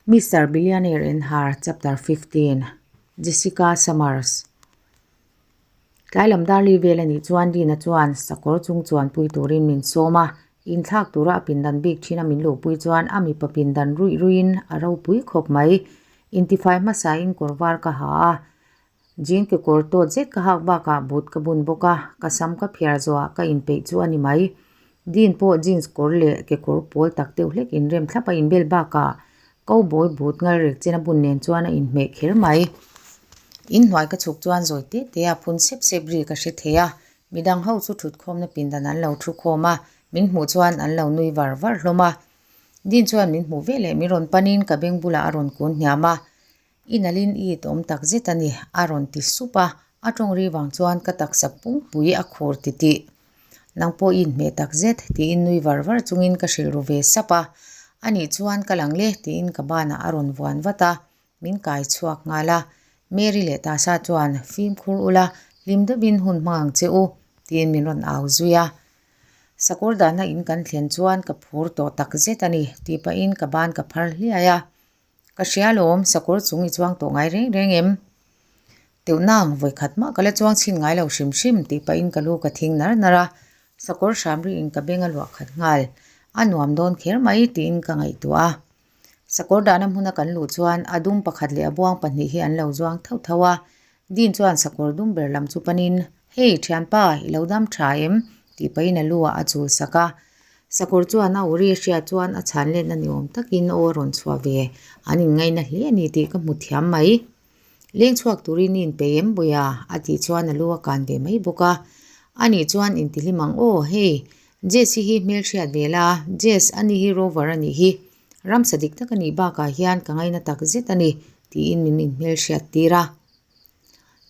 Mister Billionaire and Her Chapter 15 Jessica Summers Tlai lam dar li vel anih chuan Dina chuan sakawr chung chuanpui turin min sawm a, inthlak tura a pindan bik thin a min luhpui chuan a mipa pindan ruih ruihin a ropui khawp mai. Intifai hmasain kawr var ka ha a, jean kekawr tawt zet ka hak bakah boot ka bun bawk a, ka sam ka phiar zawhah ka inpeih chu a ni mai. Dean pawh jeans kawr leh kekawr pawl tak deuh hlek inrem thlap a inbel bakah cowboy boot ngal rek chen a bun nen chuan a inhmeh kher mai. Inhnuai ka chhuk chuan zawi te te a phun sep sep ri ka hre thei a, midang ho chu thutkhawmna pindan an lo thu khawm a, min hmuh chuan an lo nui var var hlawm a. Dean chuan min hmuh veleh min rawn panin ka beng bulah a rawn kun hniam a, I nalhin i itawm tak zet a ni, a rawn ti sup a, a tawng ri vang chuan ka taksa pungpui a khur titih. Nang pawh i inhmeh tak zet, tiin nui var var chungin ka hrilh ru ve sap a. Anih chuan ka lang le, tiin ka banah a rawn vuan vat a, min kai chhuak nghal a. Mary leh Tasa chuan, Fimkhur ula, hlim deuhin hun hmang ang che u, tiin min rawn au zui a. Sakawr dahna in kan thlen chuan ka phur tawh tak zet a ni, tih pahin ka ban ka phar hliai a. Ka hria alawm, sakawr chung i chuang tawh ngai reng reng em? Teuhnang, vawikhat mah ka la chuang chhin ngai lo hrim hrim tih pahin ka lu ka thing nar nar a, sakawr hram rihin ka beng a luah khat nghal. A nuam dawn kher mai tiin ka ngaihtuah a. Sakawr dahna hmuna kan luh chuan a dum pakhat leh a buang pahnih hi an lo zuang thauh thauh a, Dean chuan sakawr dum ber lam chu panin, Hey, thianpa, i lo dam tha em? tih pahin a lu ah a chul sak a. Sakawr chuan a uri a hriat chuan a chhan letna ni awm takin aw a rawn chhuah ve, an inngaihna hle a ni tih ka hmu thiam mai. Leng chhuak turin i inpeih em Buia? a tih chuan a lu a kan ve mai bawk a. Anih chuan intihlim ang aw, hei, Jess hi hi hmelhriat ve la, Jess, ani hi Rover a nih hi, Ramsa dik tak a nih bakah hian ka ngaina tak zet a ni tiin min inhmelhriat tir a.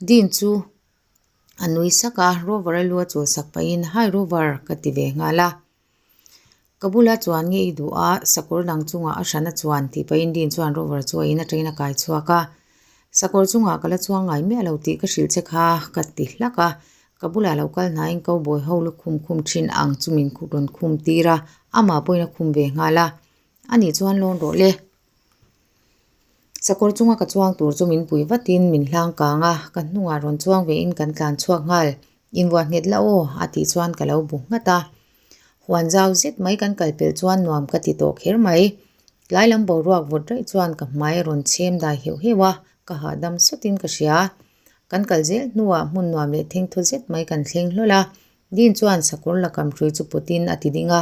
Dean chu a nui sak a, Rover a lu a chawl sak pahin Hi Rover ka ti ve nghal a. Ka bula chuan nge i duh a, sakawr dang chungah a hran a chuan tih pahin Dean chuan Rover chu a in atangin a kai chhuak a. Sakawr chungah ka la chuang ngai miah lo tih ka hrilh che kha ka ti hlak a, ka bulah lo kal hnaiin cowboy ho lu khum khum thin ang chu min rawn khum tir a, amah pawhin a khum ve nghal a, ani chuan lawn rawh le. Sakawr chunga ka chuang tur chu min pui vatin min hlang kang a, ka hnungah rawn chuang vein kan tlan chhuak nghal, invuah nghet la aw a tih chuan ka lo bu nghat a. Huan zau zet mai kan kal pelh chuan nuam ka ti tawh kher mai. Tlai lam boruak vawt raih chuan ka hmai a rawn chhem dai heuh heuh a, ka hahdam sawtin ka hria. Kan kal zel hnuah hmun nuam leh thengthaw zet mai kan thleng hlawl a, Dean chuan sakawr lakam hrui chu pawtin a ti ding a,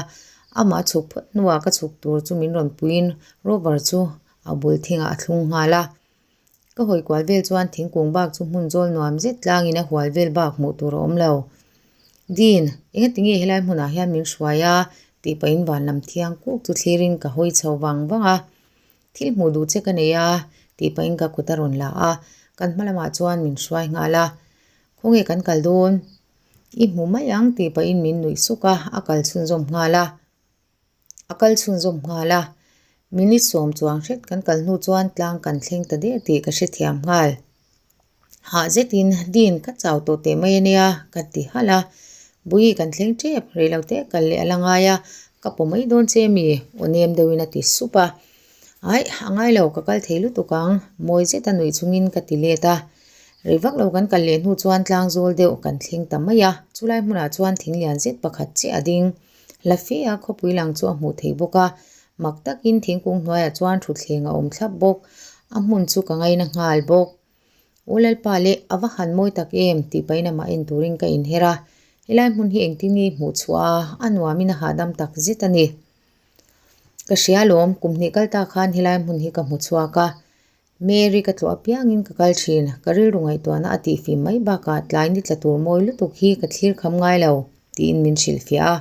amah chhuk phawt hnuah ka chhuk tur chu min rawn puiin Rover chu a bul thingah a thlung nghal a. Ka hawi kual vel chuan thingkung bak chu hmun zawl nuam zet tlangin a hual vel bak hmuh tur a awm lo. Dean, engati nge helai hmunah hian min hruai a? tih pahin van lam thiang kuk chu thlirin ka hawi chho vang vang a. Thil hmuh duh che ka nei a, tih pahin ka kut a rawn la a, kan hma lamah chuan min hruai nghal a. Khawnge kan kal dawn? I hmu mai ang tih pahin min nuih suk a, a kal chhunzawm nghal a. A kal chhunzawm nghal a, minute sawm chuang hret kan kal hnu chuan tlang kan thleng ta der tih ka hrethiam nghal. Hah zetin Dean ka chau tawh teh mai ania ka ti halh a, Bui kan thleng tep rei lo te kal leh a la ngai a, ka paw mai dawn che mi aw nem deuhin a ti sup a. Aih, a ngai lo ka kal thei lutuk ang, mawi zeta nuih chungin ka ti let a. Rei vak lo kan kal leh hnu chuan tlang zawl deuh kan thleng ta mai a, chulai hmunah chuan thing lian zet pakhat chiah a ding. Hla fe a khawpui lang chu a hmuh theih bawk a, mak takin thingkung hnuaiah chuan thutthleng a awm thlap bawk, a hmun chu ka ngaina nghal bawk. U Lalpa leh a va han mawi tak em tih pahin amah en turin ka inher a, helai hmun hi engtin nge i hmuh chhuah a, a nuamin a hahdam tak zet a ni. Ka hria alawm, kum hnih kal ta khan helai hmun hi ka hmu chhuak a, Mary ka tlawh apiangin ka kal thin, ka rilru ngaihtuahna a tihfim mai bakah tlai ni tla tur mawi lutuk hi ka thlir kham ngai lo, tiin min hrilhfiah a.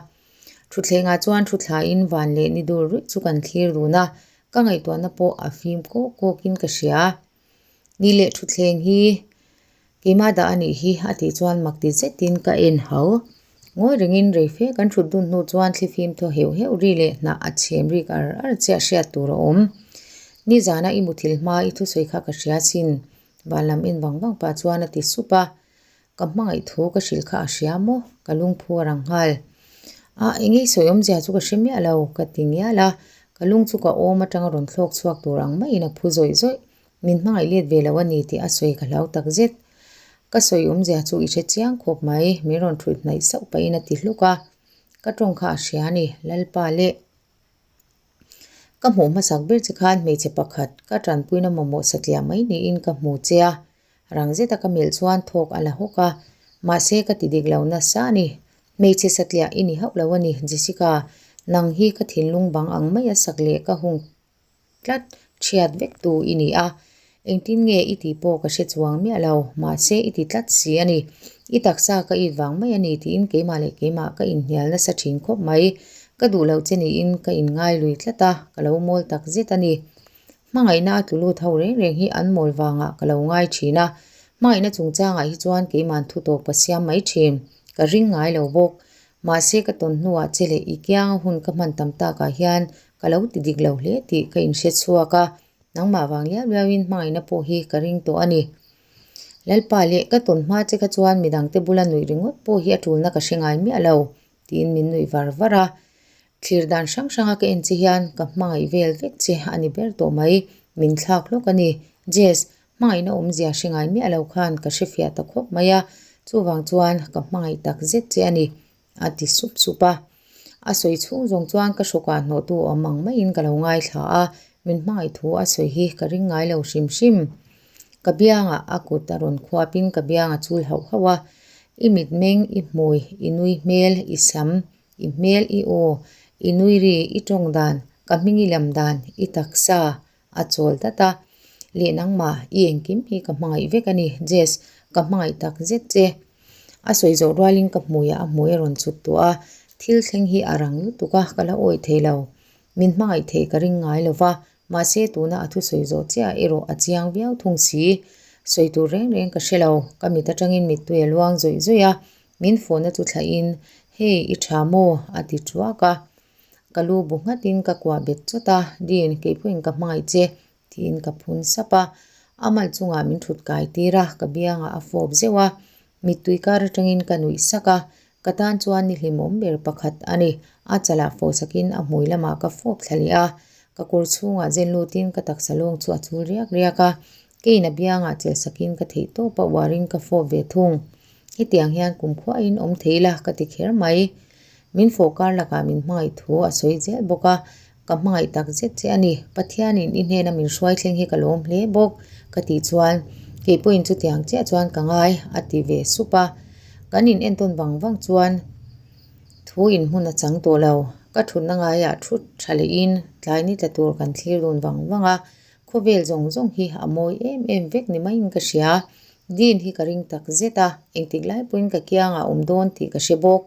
Thutthlengah chuan thu thlain van leh ni dur ruih chu kan thlir dun a, ka ngaihtuahna pawh a fim kawk kawkin ka hria. Ni leh thutthleng hi Keimah dah a nih hi a tih chuan mak ti zetin ka en hau. Ngawi rengin rei fe kan thut dun hnu chuan thlifim thaw heuh heuh ri leh hnah a chhem rik ar ar chiah hriat tur a awm. Nizana i muthil hma i thusawi kha ka hria chin van lam en vang vang pah chuan a ti sup a. Ka hmangaih thu ka hrilh kha a hria maw? Ka lungphu a rang nghal. Ah eng nge i sawi awmzia chu ka hre miah lo ka ti ngial a. Ka lung chu ka awm atanga rawn thlawk chhuak tur ang maiin a phu zawih zawih. Min hmangaih let ve lo a ni tih a sawi ka hlau tak zet. Ka sawi awmzia chu i hre chiang khawp mai, min rawn thut hnaih sauh pahin a ti hluk a. Ka tawng kha a hria a ni, Lalpa leh. Ka hmuh hmasak ber che khan hmeichhe pakhat ka tanpuina mamawh satliah mai niin ka hmu che a. Rang zeta ka melh chuan thawk a la hawk a, mahse ka ti dik lo nasa a ni. Hmeichhe satliah i ni hauh lo a ni, Jessica. Nang hi ka thinlung bang ang mai a sak leh ka hung tlat thiat vek tu i ni a. Engtin nge i tih pawh ka hre chuang miah lo, mahse i ti tlat si a ni. I taksa ka it vang mai a ni tiin keimah leh keimah ka inhnial nasa thin khawp mai. Ka duh loh che niin ka inngai lui tlat a, ka lo mawl tak zet a ni. Hmangaihna a tlu lut ho reng reng hi an mawl vangah ka lo ngai thin a, hmangaihna chungchangah hi chuan keiman thu tawp ka siam mai thin, ka ring ngai lo bawk. Mahse ka tawn hnuah che leh i kianga hun ka hman tam takah hian ka lo ti dik lo hle tih ka inhre chhuak a, nangmah vang liau liauin hmangaihna pawh hi ka ring tawh a ni. Lalpa leh ka tawn hma che kha chuan midangte bula nuih ringawt pawh hi a tulna ka hre ngai miah lo, tiin min nuih var var a. Thlir dan hrang hranga ka en che hian ka hmangaih vel vek che a ni ber tawh mai, min thlak hlawk a ni. Jess, hmangaihna awmzia hre ngai miah lo khan ka hrefiah ta khawp mai a, chuvang chuan ka hmangaih tak zet che a ni, a ti sup sup a. A sawi chhung zawng chuan ka hrawkah hnawhtu awm ang maiin ka lo ngaithla a, min hmangaih thu a sawi hi ka ring ngai lo hrim hrim. Ka biangah a kut a rawn khuapin ka biang a chul hauh hauh a, I mitmeng, i hmui, i nui hmel, i sam, I hmel i aw, i nui ri, i tawng dan, ka hming i lam dan, i taksa a chawl dat a. Leh nangmah, i engkim hi ka hmangaih vek a ni, Jess, ka hmangaih tak zet che. A sawi zawh rualin ka hmuiah a hmui a rawn chhuk tawh a, thil thleng hi a rang lutuk a, ka la awih thei lo. Min hmangaih theih ka ring ngai lo va, mahse tuna a thusawi zawh chiah erawh a chiang viau thung si. Sawi tur reng reng ka hre lo, ka mit atangin mittui a luang zawih zawih a, Min fawhna chu thlahin, Hey, i tha maw? a ti thuak a. Ka lu bu nghatin ka kuah bet chawt a, Dean, kei pawhin ka hmangaih che, tiin ka phun sap a. A mal chungah min thut kai tir a, ka biangah a fawp zeuh a. Mittui kar atangin ka nuih sak a, ka tan chuan ni hlimawm ber pakhat a ni. A chalah fawh sakin a hmui lamah ka fawp thla leh a, ka kawr chhungah zen lutin ka taksa lawng chu a chul riak riak a. Keiin a biangah chelh sakin ka theih tawp a uarin ka fawp ve thung. Hetiang hian kum khuahin awm thei ila ka ti kher mai. Min fawh kar lakah min hmangaih thu a sawi zel bawk a, ka hmangaih tak zet che a ni. Pathianin i hnena min hruai thleng hi ka lawm hle bawk ka tih chuan kei pawhin chutiang chiah chuan ka ngai a ti ve sup a. Kan in entawn vang vang chuan thu in hmun a chang tawh lo. Ka thutna ngaiah thut tha lehin tlai ni tla tur kan thlir dun vang vang a, khawvel zawng zawng hi a mawi em em vek ni maiin ka hria. Dean hi ka ring tak zet a, engtik lai pawhin ka kiangah awm dawn tih ka hre bawk.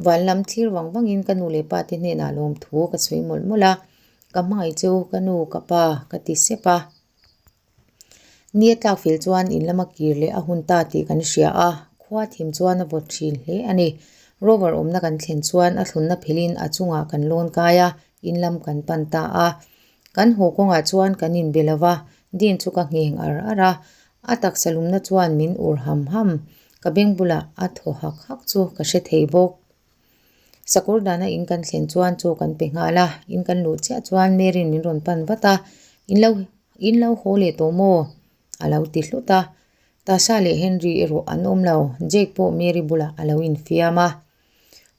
Van lam thlir vang vangin ka nu leh pa te hnenah lawmthu ka sawi mawlh mawlh a, ka hmangaih chu ka nu ka pa ka ti sep a. Ni a tlak fel chuan in lama kir leh a hun ta tih kan hria a, khua thim chuan a vawt thin hle a ni. Rover awmna kan thlen chuan a thlunna phelhin a chungah kan lawn kai a, in lam kan pan ta a. Kan haw kawngah chuan kan inbe lo va, Dean chu ka ngheng ar ar a, a taksa lumna chuan min ur ham ham. Ka beng bulah a thaw hak hak chu ka hre thei bawk. Sakawr dana in kan thlen chuan chaw kan pe nghal a, in kan luh chiah chuan Mary'n min rawn pan vat a, In lo in lo haw leh tawh maw? a lo ti hlut a. Tasha leh Henry erawh an awm lo, Jake pawh Mary bulah a lo infiam a.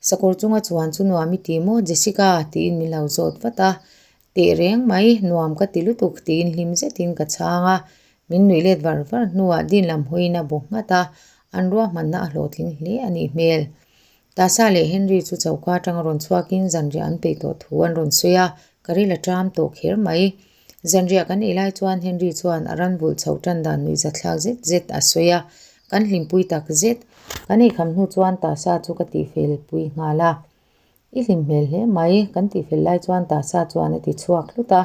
Sakawr chunga chuan chu nuam i ti maw Jessica? tiin min lo zawt vat a, Teh reng mai, nuam ka ti lutuk tiin hlim zetin ka chhang a, min nuih let var var hnuah din lam hawiin a bawk nghat a, an ruahmanna a hlawhtling hle a nih hmel. Tasa leh Henry chu choka atanga rawn chhuakin zanriah an peih tawh thu an rawn sawi a, ka ril a ṭam tawh kher mai. Zanriah kan ei lai chuan Henry chuan a ran vulh chhoh tan dan nuihzathlak zet zet a sawi a, kan hlimpui tak zet. Kan eikham hnu chuan Tasa chu ka tihfel pui nghal a, I hlim hmel hle mai, kan tihfel lai chuan Tasa chuan a ti chhuak hlut a.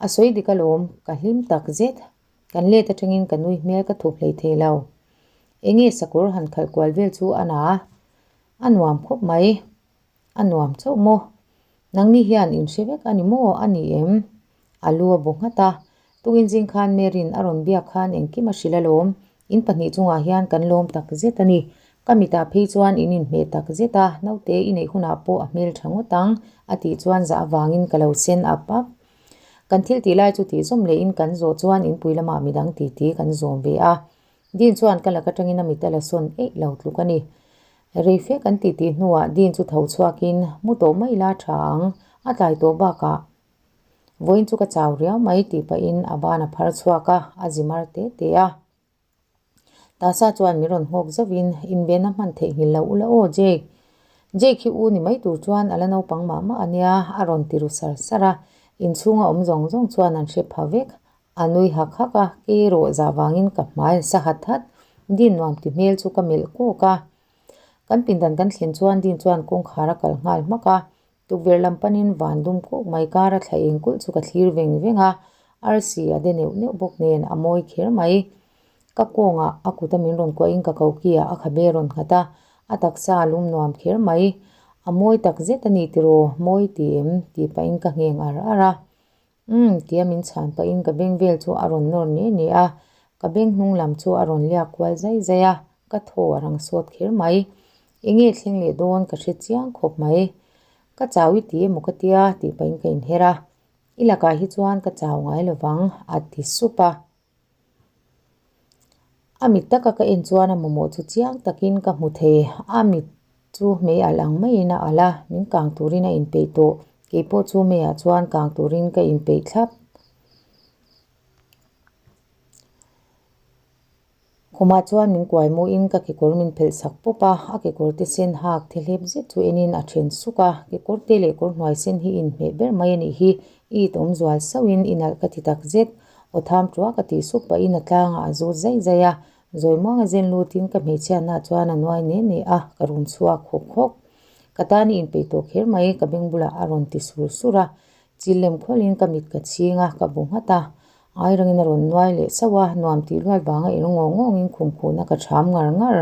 A sawi dik alawm, ka hlim tak zet. Kan let atangin ka nui hmel ka thup hlei thei lo. Enge sakawr han khalh kual vel chu a na a, a nuam khawp mai. A nuam chauh maw? Nangni hian in hre vek a ni maw? A ni em? A lu a bu nghat a. Tukin zing khan Mary'n a rawn biak khan engkim a hrilh alawm. In pahnih chungah hian kan lawm tak zet a ni. Ka mitah phei chuan in inhmeh tak zet a, naute i neih hunah pawh a hmel tha ngawt ang, a tih chuan zah avangin ka lo sen ap ap. Kan thil tih lai chu tih zawm lehin kan zawh chuan inpui lamah midang titi kan zawm ve a. Dean chuan ka lak atangin a mit a la sawn eih lo tluk a ni. Rei fe kan titi hnuah Dean chu tho chhuakin, Mu tawh mai la tha ang, a tlai tawh bakah vawiin chu ka chau riau mai tih pahin a ban a phar chhuak a, a zi mar te te a. Tasa chuan min rawn nghawk zauhin, Invenna hman theihnghilh lo ula aw Jake. Jake hi u ni mai tur chuan a la naupang mah mah a nia, a rawn ti ru sar sar a. Inchhunga awm zawng zawng chuan an hre pha vek. A nui hak hak a, kei erawh zah vangin ka hmai a sa hat hat. Din nuam ti hmel chu ka melh kawk a. Kan pindan kan thlen chuan Din chuan kawngkhar a kal nghal hmak a. Tukverh lam panin van dum kawk mai kara thla eng kulh chu ka thlir veng veng a, arsi a de neuh neuh bawk nen a mawi kher mai. Ka kawngah a kuta min rawn kuahin ka kokiah a khabe rawn nghat a, a taksa a lum nuam kher mai. A mawi tak zet a ni tiraw, mawi ti em? tih pahin ka ngheng ar ar a. Umm, tia min chhan pahin ka beng vel chu a rawn nawr ne ne a, ka beng hnung lam chu a rawn liak kual zai zai a, ka thaw a rang sawt kher mai. Enge thleng leh dawn ka hre chiang khawp mai. Ka chau i ti emaw ka tia tih pahin ka inher a, i lakah hi chuan ka chau ngai lovang a ti sup a. A mit taka ka en chuan a mamawh chu chiang takin ka hmu thei. A mit chu hmei alh ang maiin a alh a, min kang turin a inpeih tawh. Keipawh chu meiah chuan kang turin ka inpeih thlap. Khumah chuan min kuai muin ka kekawr min phelh sak pawp a, a kekawr te sen hak thehlep zet chu enin a then suk a, kekawr te leh kawr hnuai sen hi inhmeh ber mai a nih hi, i it awm zual sauhin i nalh ka ti tak zet. Aw tham tua ka tih sup pahin a tlangah a zut zaih zaih a, zawi muanga zen lutin ka hmeichhiatna chuan a nuai ne ne a, ka rum chhuak hawk hawk. Ka tan i inpeih tawh kher mai ka beng bulah a rawn ti sur sur a, chil lem khawlhin ka mit ka chhing a, ka bu nghat a, ai rangin a rawn nuai leh sauh a, nuam tih luat vanga i rawng ngawng ngawngin khum khuhna ka cham ngar ngar.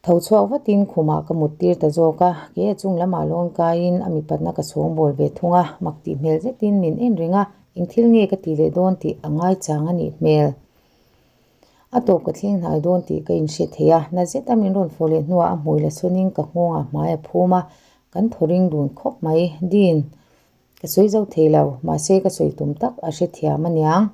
Tho chhuak vatin khumah ka mut tir ta zawk a, kei a chung lamah lawn kaiin a mipatna ka chhawng bawl ve thung a, mak tih hmel zetin min en reng a, eng thil nge ka tih leh dawn tih a ngaichang a nih hmel. A tawp ka thleng hnai dawn tih ka inhre thei a, na zeta min rawn fawh leh hnuah a hmui la sawnin ka nghawngah hmai a phum a, kan thaw ring dun khawp mai. Dean, ka sawi zo thei lo, mahse ka sawi tum tak a hrethiam aniang.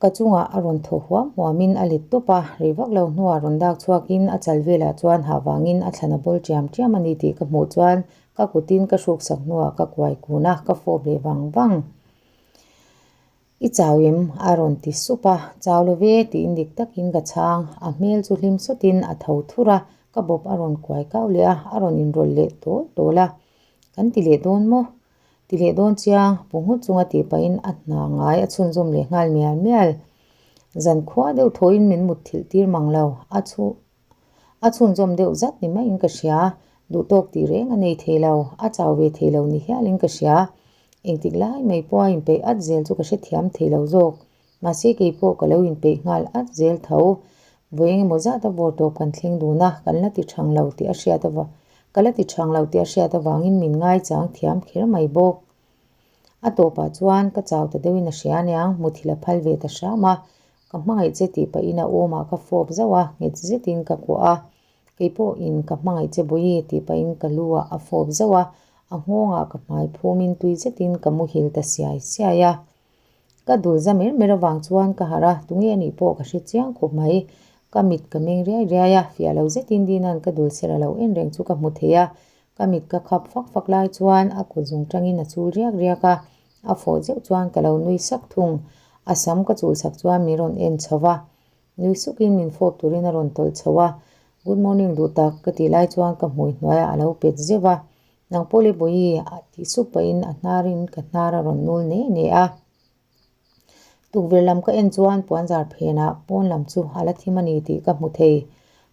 Ka chungah a rawn thaw huam huamin a let tawp a, rei vak lo hnuah rawn dak chhuakin a chal velah chuan hah vangin a thlan a bawl ṭiam ṭiam a ni tih ka hmuh chuan ka kutin ka hruksak hnuah ka kuai kun a, ka fawp leh vang vang. I chau em? a rawn ti sup a, chau lo ve tiin dik takin ka chhang, a hmel chu hlim sawtin a tho thur a, ka bawp a rawn kuai kau leh a, a rawn inrawlh leh tawl tawl a, kan ti leh dawn maw? Ti leh dawn chiang, pu nghut chunga tih pahin a hna ngai a chhunzawm leh nghal mial mial. Zan khua deuh thawhin min mut thilh tir mang lo, a chhu a chhunzawm deuh zat ni maiin ka hria. Duh tawk tih reng a nei thei lo, a chau ve thei lo ni hialin ka hria. Engtik lai mai pawh a inpeih at zel chu ka hrethiam thei lo zawk. Mahse kei pawh ka lo inpeih nghal at zel tho. Vawi engemaw zat a vawr tawp kan thleng dun a, kan la ti thang lo tih a hriat ava ka la ti thang lo tih a hriat avangin min ngaichang thiam kher mai bawk. A tawpah chuan ka chau ta deuhin a hria aniang, muthilh a phal ve ta hram a, ka hmangaih che tih pahin a awmah ka fawp zauh a, nghet zetin ka kuah a. Kei pawhin ka hmangaih che Bawihi tih pahin ka lu ah a fawp zauh a, a nghawngah ka hmai phumin tui zetin ka muhil ta siai siai a. Ka dul za mer mer avang chuan ka harh a, tunge anih pawh ka hre chiang khawp mai. Ka mit ka meng riai riai a, fiah lo zetin Dina'n ka dul ser a lo en reng chu ka hmu thei a. Ka mit ka khap fak fak lai chuan a kut zung tangin a chul riak riak a, a fawh zeuh chuan ka lo nui sak thung. A sam ka chul sak chuan min rawn en chho va, nui sukin min fawp turin a rawn tawlh chho a. Good morning duh tak ka tih lai chuan ka hmui hnuaiah a lo pet zeuh a. Nang pawh le Bawihi a tih sup pahin a hnarin ka hnar a rawn nul ne ne a. Tukverh lam ka en chuan puanzar phenah pawn lam chu a la thim a ni tih ka hmu thei.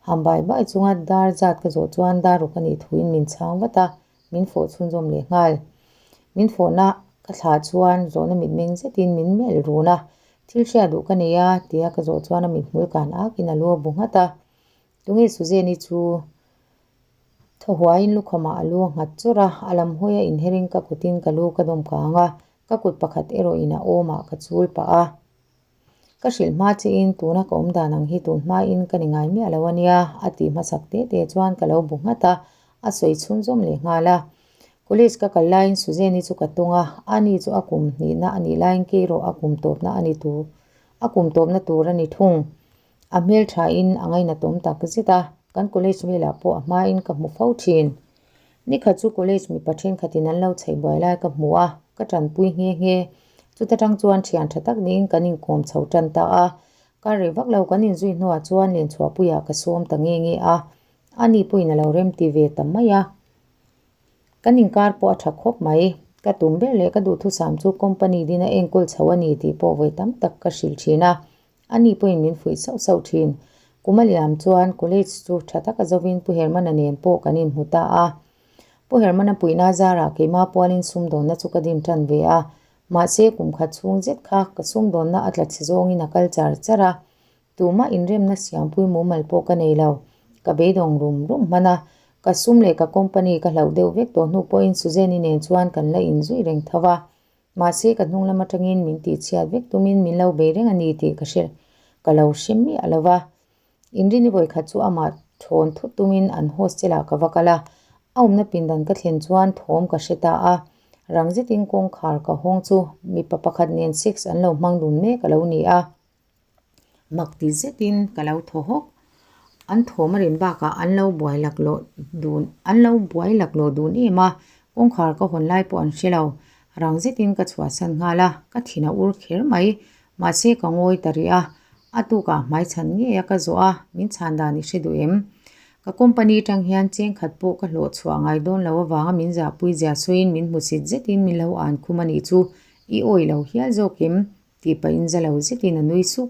Ham bai bai chunga dar zat ka zawh chuan dar ruk a nih thuin min chhang vat a, min fawh chhunzawm leh nghal. Min fawhna ka thlah chuan zawhna mitmeng zetin min melh run a, thil hriat duh ka nei a tia ka zawh chuan a mithmul kan akin a lu a bu nghat a. Tunge Suzanne-i chu Thaw huaiin lukhawmah a lu a nghat chawrh a, a lam hawi a inherin ka kutin ka lu ka dawm kang a, ka kut pakhat erawhin a awmah ka chul pah a. Ka hrilh hma chiin tuna ka awm dan ang hi tun hmain ka ni ngai miah lo a nia, a tih hmasak te te chuan ka lo bu nghat a, a sawi chhunzawm leh nghal a. College ka kal laiin Suzanne-i chu ka tawng a, ani chu a kum hnihna a nih laiin kei erawh a kum tawpna a ni tur a kum tawpna tur a ni thung. A hmel thain a ngainatawm tak zet a, kan college velah pawh a hmain ka hmu fo thin. Nikhat chu college mipa thenkhatin an lo chheih buai lai ka hmu a, ka tanpui nghe nghe. Chuta tang chuan thian tha tak niin kan inkawm chho tan ta a, kar rei vak lo kan inzui hnuah chuan lenchhuahpuiah ka sawm ta nghe nghe a, ani pawhin a lo remti ve ta mai a. Kan inkar pawh a tha khawp mai. Ka tum ber leh ka duhthusam chu company dina enkawl chho a ni tih pawh vawi tam tak ka hrilh thin a, Ani pawhin min fuih sauh sauh thin. Kum a liam chuan college chu tha taka zovin Pu Hermana nen pawh kan inhmu ta a. Pu Hermana puihna zarah keimah pualin sumdawnna chu ka din tan ve a. Mahse kum khat chhung zet kha ka sumdawnna a tla chhe zawngin a kal char char a. Tumah inremna siampui mumal pawh ka nei lo. Ka beidawng rum rum hman a. Ka sum leh ka company ka hlauh deuh vek tawh hnu pawhin Suzanne-i nen chuan kan la inzui reng tho a. Mahse ka hnung lam atangin min tihchhiat vek tumin min lo bei reng a ni tih ka hre ka lo hre miah lo va. Inrini vawikhat chu amah thawn thut tumin an hostel ah ka va kal a, a awmna pindan ka thlen chuan thawm ka hre ta a. Rang zetin kawngkhar ka hawng chu mipa pakhat nen sex an lo hmang dun mek a lo ni a. Mak ti zetin ka lo thaw hawk. An thawm a rin bakah an lo buai laklawh dun an lo buai laklawh dun em a, kawngkhar ka hawn lai pawh an hre lo. Rang zetin ka chhuahsan nghal a, ka thin a ur kher mai. Mahse ka ngawi ta rih a, a tukah hmaichhan ngei a ka zawh a, min chhan dan i hre duh em? Ka company tang hian cheng khat pawh ka hlawh chhuah ngai dawn lo avanga min zahpui zia sawiin min hmusit zetin min lo an khum a nih chu i awih lo hial zawk em? Tih pahin za lo zetin a nui suk.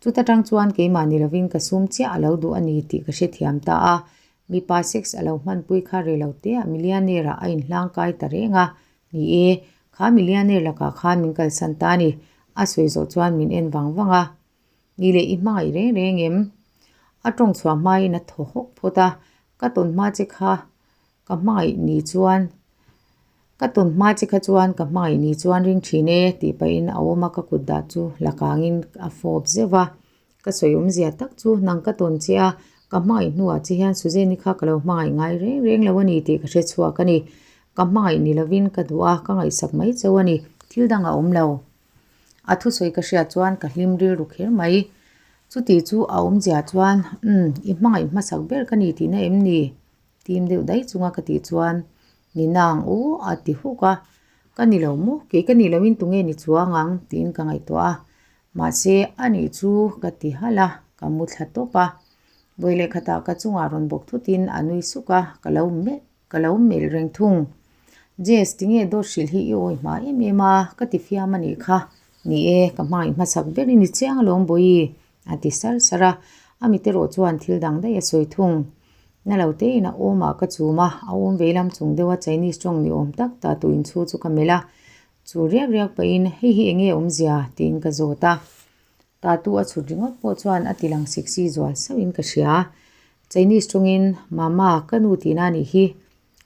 Chuta tang chuan keimah ni lovin ka sum chiah a lo duh a ni tih ka hrethiam ta a. Mipa sex a lo hmanpui kha rei lo teah millionaire ah a inhlang kai ta reng a. Ni e, kha millionaire lakah khan min kalsan ta a ni. A sawi zawh chuan min en vang vang a. Ni leh i hmangaih reng reng em? A tawng chhuah hmain a thaw hawk phawt a. Ka tawn hma che kha Ka hmangaih ni chuan Ka tawn hma che kha chuan ka hmangaih ni chuan ring thin e tih pahin a awm a, ka kut dah chu la kangin a fawp zeuh va. Ka sawi awmzia tak chu nang ka tawn che a, ka hmangaih hnuah che hian Suzanne-i kha ka lo hmangaih ngai reng reng lo a ni tih ka hre chhuak a ni. Ka hmangaih ni lovin ka duh a, ka ngaihsak mai chauh a ni. Thil dang a awm lo. A thusawi ka hriat chuan ka hlim rilru kher mai. Chuti chu a awmzia chuan, Umm, i hmangaih hmasak ber ka ni tihna em ni? Tim deuh daih chunga ka tih chuan, Ni nang u a ti huk a, Ka ni lo maw? Kei ka nih loin tunge ni chuang ang? tiin ka ngaihtuah a. Mahse, a nih chu ka ti halh a, ka mu thla tawp a. Vawi leh khatah ka chungah rawn bawk thutin a nui suk a, ka lo melh ka lo melh reng thung. Jess, tinge dawt hrilh hi i awi hma em em a? Ka ti fiam a nih kha. Ni e, ka hmangaih hmasak ber i ni chiang alawm Bawihi, a ti sar sar a. A mit erawh chuan thil dang daih a sawi thung. Na lo tein a awmah ka chum a, a awm vei lam chung deuha Chinese tawng ni awm tak ta tu inchhu chu ka melh a. Chu riak riak pahin, Hei hi enge awmzia? tiin ka zawt a. Tatu a chhut ringawt pawh chuan a ti lang sexy zual sauhin ka hria. Chinese tawngin, Mama, ka nu tihna a nih hi.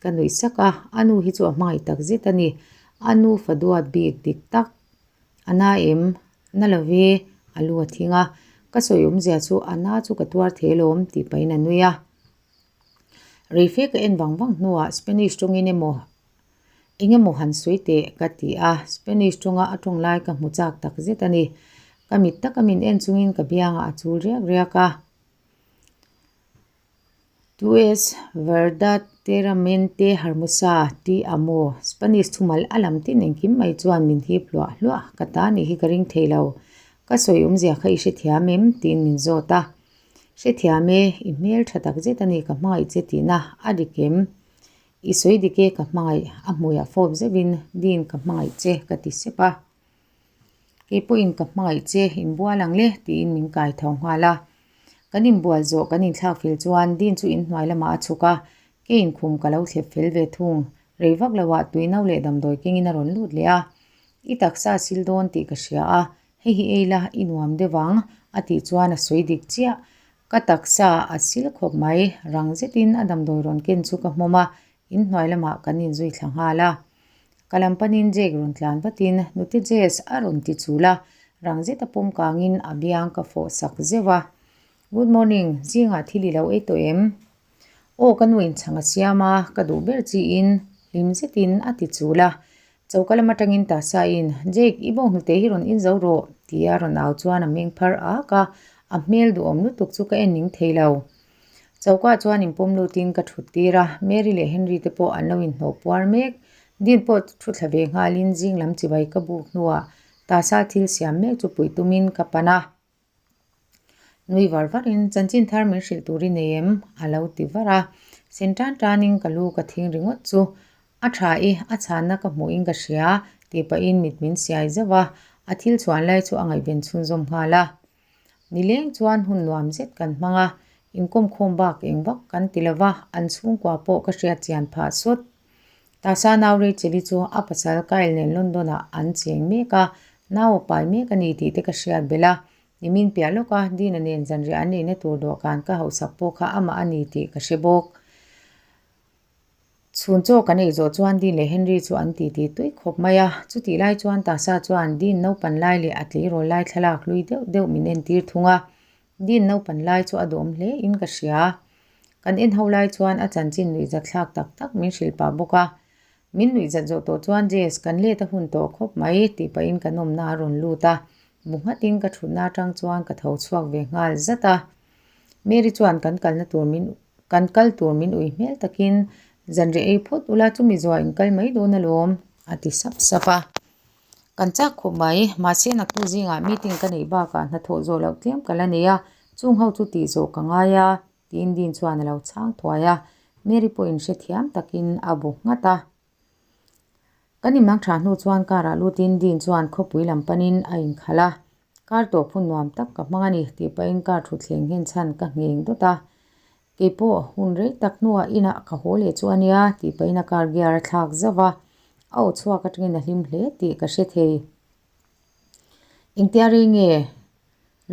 Ka nuih sak a, a nu hi chu a hmangaih tak zet a ni. A nu fa duat bik dik tak. A na em? Na lo ve, a lu a thing a. Ka sawi awmzia chu a na chu ka tuar thei alawm tih pahin a nui a. Reife ka en vang vang hnuah Spanish tawngin emaw Eng emaw han sawi teh ka ti a, Spanish tawnga a tawng lai ka hmu chak tak zet a ni. Ka mit taka min en chungin ka biangah a chul riak riak a. Tu es verdaderamente hermosa ti a maw? Spanish thumal a lam tin engkim mai chuan min hip hluah hluah, ka ta nih hi ka ring thei lo. Ka sawi awmzia kha i hrethiam em? tiin min zawt a. Hrethiam e, i hmel tha tak zet a ni ka hmangaih che tihna a dik em? I sawi dik e ka hmangaih, a hmuiah fawp zeuhin Dean ka hmangaih che ka ti sep a. Kei pawhin ka hmangaih che inbual ang le tiin min kai tho nghal a. Kan inbual zawh kan inthlak fel chuan Dean chu inhnuai lamah a chhuk a, kei inkhum ka lo thlep fel ve thung. Rei vak loah tui no leh damdawi kengin a rawn lut leh a. I taksa a sil dawn tih ka hria a, hei hi ei la i nuam deuh ang a tih chuan a sawi dik chiah. Ka taksa a sil khawp mai, rang zetin a damdawi rawn ken chu ka hmawm a, inhnuai lamah kan inzui thla nghal a. Ka lam panin Jake rawn tlan vatin, Nute Jess a rawn ti chul a. Rang zeta pawm kangin a biang ka fawh sak zeuh a. Good morning, zingah thil i lo ei tawh em? Aw ka nu in chhang a siam a, ka duh ber chiin hlim zetin a ti chul a. Choka lam atangin tasa in, Jake, i bawnghnute hi rawn in zo rawh, tia rawn au chuan a meng phar ak a, a hmel duhawm lutuk chu ka en ning thei lo. Choka chuan inpawm lutin ka thut tir a, Mary leh Henry te pawh an lo inhnawh puar mek. Dean pawh thu thla ve nghalin zing lam chibai ka buk hnuah tasa thil siam mek chu puih tumin ka pan a. Nui var varin chanchin thar min hrilh tur i nei em? a lo ti var a. Sen tan tanin ka lu ka thing ringawt chu a tha i, a chhanna ka hmuhin ka hria tih pahin mit min siai zauh a, a thil chhuan lai chu a ngaihven chhunzawm nghal a. Nileng chuan hun nuam zet kan hmang a, inkawmkhawm bak eng vak kan ti lo va, an chhungkua pawh ka hriat chian phah sawt. Tasa nau Rachel-i chu a pasal Kyle nen London-ah an cheng mek a, nau a pai mek a ni tih te ka hriat belh a. Nimin piah lawka Dina nen zanriah an neihna tur dawhkan ka hauhsak pawh kha amah a ni tih ka hre bawk. Chhun chaw kan ei zawh chuan Dean leh Henry chu an titi tui khawp mai a, chutih lai chuan Tasa chuan Dean naupan lai leh a tleirawl lai thlalak hlui deuh deuh min entir thung a, Dean naupan lai chu a duhawm hle in ka hria. Kan en ho lai chuan a chanchin nuihzat thlak tak tak min hrilh pah bawk a, min nuihzat zawh tawh chuan Jess kan let a hun tawh khawp mai tih pahin kan awmna a rawn lut a, bu nghatin ka thutna atang chuan ka tho chhuak ve nghal zat a. Mary chuan kan kalna tur min Kan kal tur min ui hmel takin zanriah ei phawt ula chumi zuah in kal mai dawn alawm a ti sap sap a. Kan chak khawp mai, mahse naktu zingah meeting ka neih bakah hnathawh zawh loh tlem ka la nei a, chung ho chu tih zawh ka ngai a tiin Dean chuan a lo chhang thuai a, Mary pawhin hrethiam takin a bu nghat a. Kan inmang tha hnu chuan car ah lutin Dean chuan khawpui lam panin a inkhalh a, Car tawp hun nuam tak ka hmang a ni tih pahin car thutthleng nghen chhan ka ngheng dawt a, keipawh hun rei tak hnuah inah ka haw leh chu a nia tih pahin a car gear a thlak zauh a, a aw chhuak atangin a hlim hle tih ka hre thei. Engtia rei nge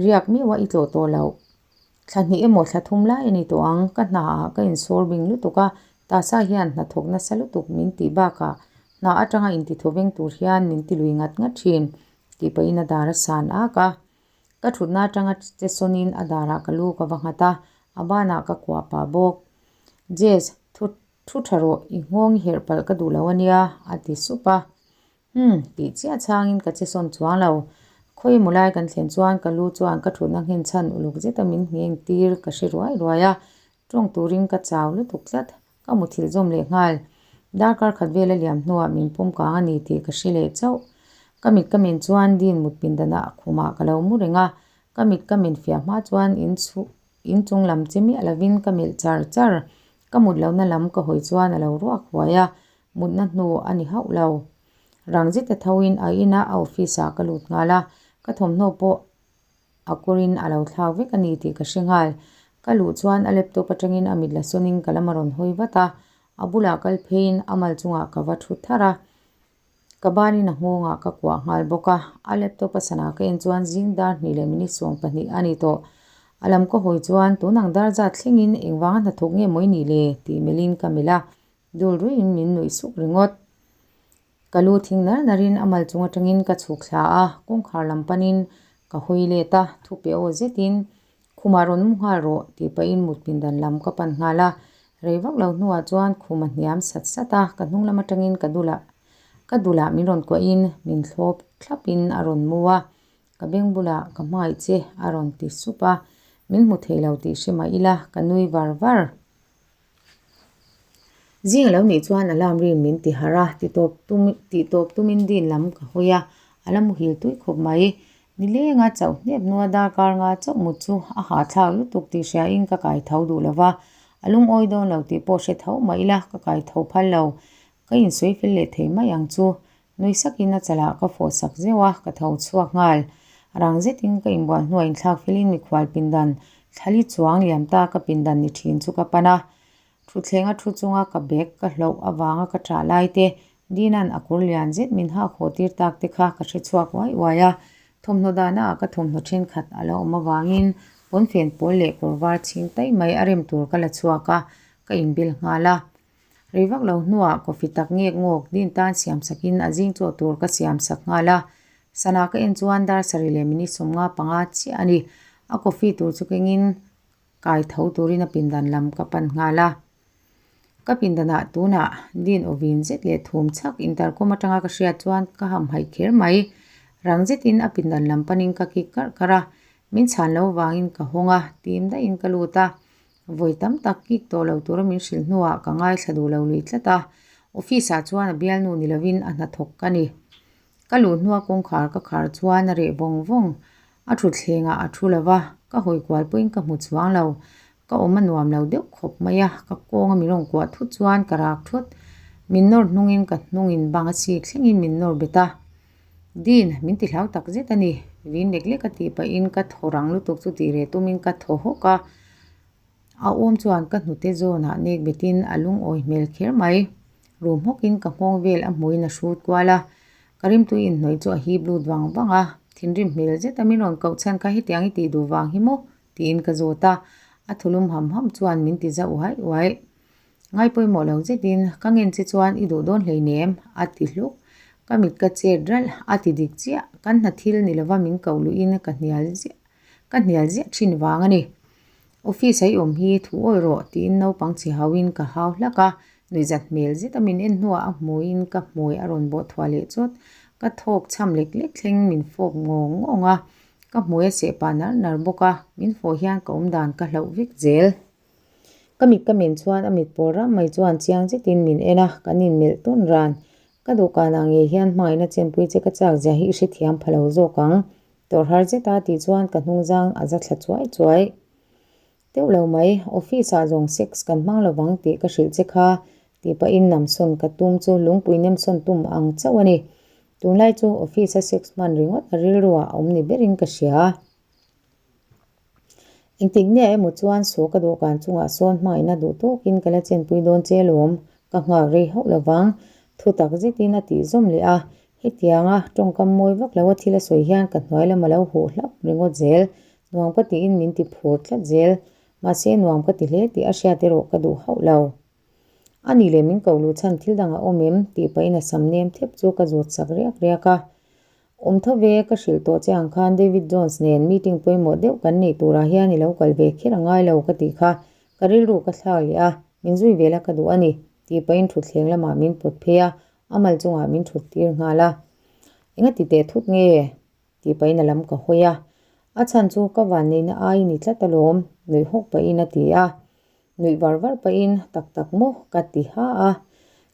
riak meuh a i tlawh tawh loh? Thla hnih emaw thla thum lai a ni tawh ang, ka hna ah ka insawr bing lutuk a, tasa hian hna thawk nasa lutuk min tih bakah hna atanga intithaw veng tur hian min ti lui ngat ngat thin tih pahin a dar a san ak a. Ka thutna atanga che sawnin a darah ka lu ka va nghat a, a banah ka kuah pah bawk. Jess, thu thu tha rawh, i nghawng i herh palh ka duh lo a nia, a ti sup a. Umm, tih chiah chhangin ka che sawn chuang lo. Khawi emaw lai kan thlen chuan ka lu chuan ka thutna nghen chhan uluk zeta min ngheng tir ka hre ruai ruai a, tawng turin ka chau lutuk tlat. Ka muthilh zawm leh nghal. Darkar khat vel a liam hnuah min pawm kang a ni tih ka hre leh chauh. Ka mit ka men chuan Dean mut pindanah khumah ka lo mu reng a, ka mit ka men fiah hma chuan in chhu in chung lam che miah lovin ka melh char char. Ka mut lohna lam ka hawi chuan a lo ruak huai a, mutna hnu a ni hauh lo. Rang zeta thoin a ina a office ah ka lut nghal a, ka thawmhnaw pawh A kawrin a lo thlak vek a ni tih ka hre nghal. Ka luh chuan a laptop atangin a mit la sawnin ka lam a rawn hawi vat a, a bulah kal pheiin a mal chungah ka va thu thar a, ka banin a nghawngah ka kuah nghal bawk a. A laptop a sanah ka en chuan zing dar hnih leh minute 12 a ni tawh. A lam ka hawi chuan tun ang dar zat thlengin engvanga hnathawk nge maw i nih le? tih melhin ka melh a, dul ruiin min nuih suk ringawt. Ka lu thing nar narin a mal chung atangin ka chhuk thla a, kawngkhar lam panin ka hawi let a, thu pe aw zetin khumah rawn mu nghal rawh tih pahin mut pindan lam ka pan nghal a, rei vak lo hnuah chuan khum a hniam sat sat a, ka hnung lam atangin ka dulah ka dulah min rawn kuahin min thlawp thlapin a rawn mu a, ka beng bulah ka hmangaih che a rawn ti sup a, min hmu thei lo tih hre mah ila ka nui var var. Zing a lo nih chuan alarm rin min ti harh a, ti tawp tum tih tawp tumin din lam ka hawi a, a la muhil tui khawp mai. Nilenga chauh hnep hnua darkar nga chauh mut chu a hahthlak lutuk tih hriain ka kai tho duh lo va, a lungawi dawn lo tih pawh hre tho mah ila ka kai tho phal lo. Ka insawi fel leh thei mai ang chu. Nui sakin a chalah ka fawh sak zeuh a, ka tho chhuak nghal. Rang zetin ka inbual hnuah inthlak felin mikhual pindan thlali chuang liam ta ka pindan ni thin chu ka pan a. Thutthleng a thu chunga ka bag ka hloh avanga ka ṭah lai te, Dina'n a kawr lian zet min hak haw tir tak te kha ka hre chhuak uai uai a. Thawmhnaw dahna ah ka thawmhnaw thenkhat a lo awm avangin pawnfen pawl leh kawr var chhing tai mai a rem tur ka la chhuak a, ka inbel nghal a. Rei vak lo hnuah coffee tak ngek ngawk din tan siam sakin a zing chaw tur ka siam sak nghal a. Sana ka en chuan dar sarih leh minute 55 chiah a ni. A coffee tur chu kengin kai tho turin a pindan lam ka pan nghal a. Ka pindanah tunah din awvin zet leh thum chhak intercom atanga ka hriat chuan ka hamhaih kher mai. Rang zetin a pindan lam panin ka kik karh karh a, min chhan lo vangin ka hawng a, tim daihin ka lut a. Vawi tam tak kik tawh lo tura min hrilh hnuah ka ngaithla duh lo lui tlat a, office ah chuan a bialnu ni lovin a hnathawk ka ni. Ka luh hnua kawngkhar ka khar chuan a reh vawng vawng. A thutthlengah a thu lo va, ka hawi kual pawhin ka hmu chuang lo. Ka awm a nuam lo deuh khawp mai a, ka kawnga min rawn kuah thut chuan ka rak thut. Min nawr hnungin ka hnungin bang a chik thlengin min nawr bet a. Dean, min ti hlau tak zet a ni. Vin lek lek a tih pahin ka thaw rang lutuk chu tih reh tumin ka thaw hawk a. A awm chuan ka hnute zawnah nek betin a lungawi hmel kher mai. Rum hawkin ka nghawng vel a hmuin a hrut kual a. Ka rimtui inhnawih chu a hip lut vang vang a. Thinrim hmel zeta min rawn koh chhan kha hetiang i tih duh vang hi maw? tiin ka zawt a. A thulum ham ham chuan min ti zauh uaih uaih. Ngai pawimawh lo zetin ka ngen che chuan i duh dawn hleinem a ti hluk. Ka mit ka chet ralh a ti dik chiah. Kan hna thil ni lova min koh luhin ka hnial ziah. Ka hnial ziah thin vang a ni. Office a i awm hi thu awi rawh tiin naupang chhe hauin ka hau hlak a, nuihzat hmel zet a min en hnuah a hmuiin ka hmui a rawn bawh thuah leh chawt. Ka thawk chham lek lek thleng min fawp ngawng ngawng a, ka hmui a seh pah nar nar bawk a, min fawh hian ka awmdan ka hlauh vek zel. Ka mit ka men chuan a mit pawl ram mai chuan chiang zetin min en a, kan inmelh tawn ran. Ka dawhkanah ngei hian hmangaihna chenpui che ka chak zia hi i hrethiam pha lo zawk ang. Tawrh har zeta tih chuan ka hnungzang a za thla chuai chuai. Teuh lo mai, office ah zawng sex kan hmang lovang tih ka hrilh che kha tih pahin namsawn ka tum chu lungpui nemsawn tum ang chauh a ni. Tunlai chu office a sex hman ringawt a rilru ah a awm ni berin ka hria. Engtik nge emaw chuan saw ka dawhkan chungah sawn hmangaihna duh tawkin ka la chenpui dawn che alawm, ka nghak rei hauh lovang, thu tak zetin a tih zawm leh a. Hetianga tawngkam mawi vak lo a thil a sawi hian ka hnuai lam a lo huh hlap ringawt zel, nuam ka tiin min ti phur tlat zel, mahse nuam ka ti hle tih a hriat erawh ka duh hauh lo. A nih leh min koh luh chhan thil dang a awm em? tih pahin a sam nem thep chu ka zawt sak riak riak a. Awm tho ve, ka hrilh tawh che ang khan David Jones nen meeting pawimawh deuh kan neih turah hian i lo kal ve kher a ngai lo ka tih kha ka rilru ka thlak leh a, min zui vel a ka duh a ni tih pahin thutthleng lamah min pawt phei a, a mal chungah min thut tir nghal a. Enga ti teh thut nge? tih pahin a lam ka hawi a, a chhan chu ka vanneihna ai ni tlat alawm nuih hawk pahin a ti a. Nuih var var pahin tak tak maw ka ti ha a.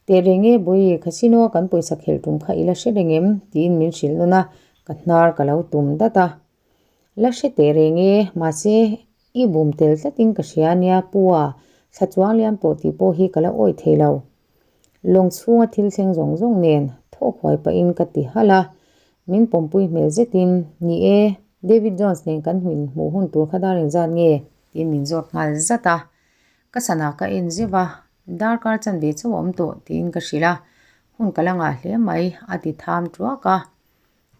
Teh reng e Bawi, casino a kan pawisa khelh tum kha i la hre reng em? tiin min hrilh nawn a, ka hnar ka lo tum dat a. La hre teh reng e, mahse i bum tel tlatin ka hria ania Pu a, thla chuang liam tawh tih pawh hi ka la awih thei lo. Lawng chhunga thil thleng zawng zawng nen thawk huai pahin ka ti halh a, min pawmpui hmel zetin, Ni e, David Jones nen kan hmin hmuh hun tur kha dar engzat nge? Tiin min zawt nghal zat a, ka sana ka en zeuh a, darkar chanve chauh a awm tawh tiin ka hrilh a, hun ka la ngah hle mai a ti tham tuak a.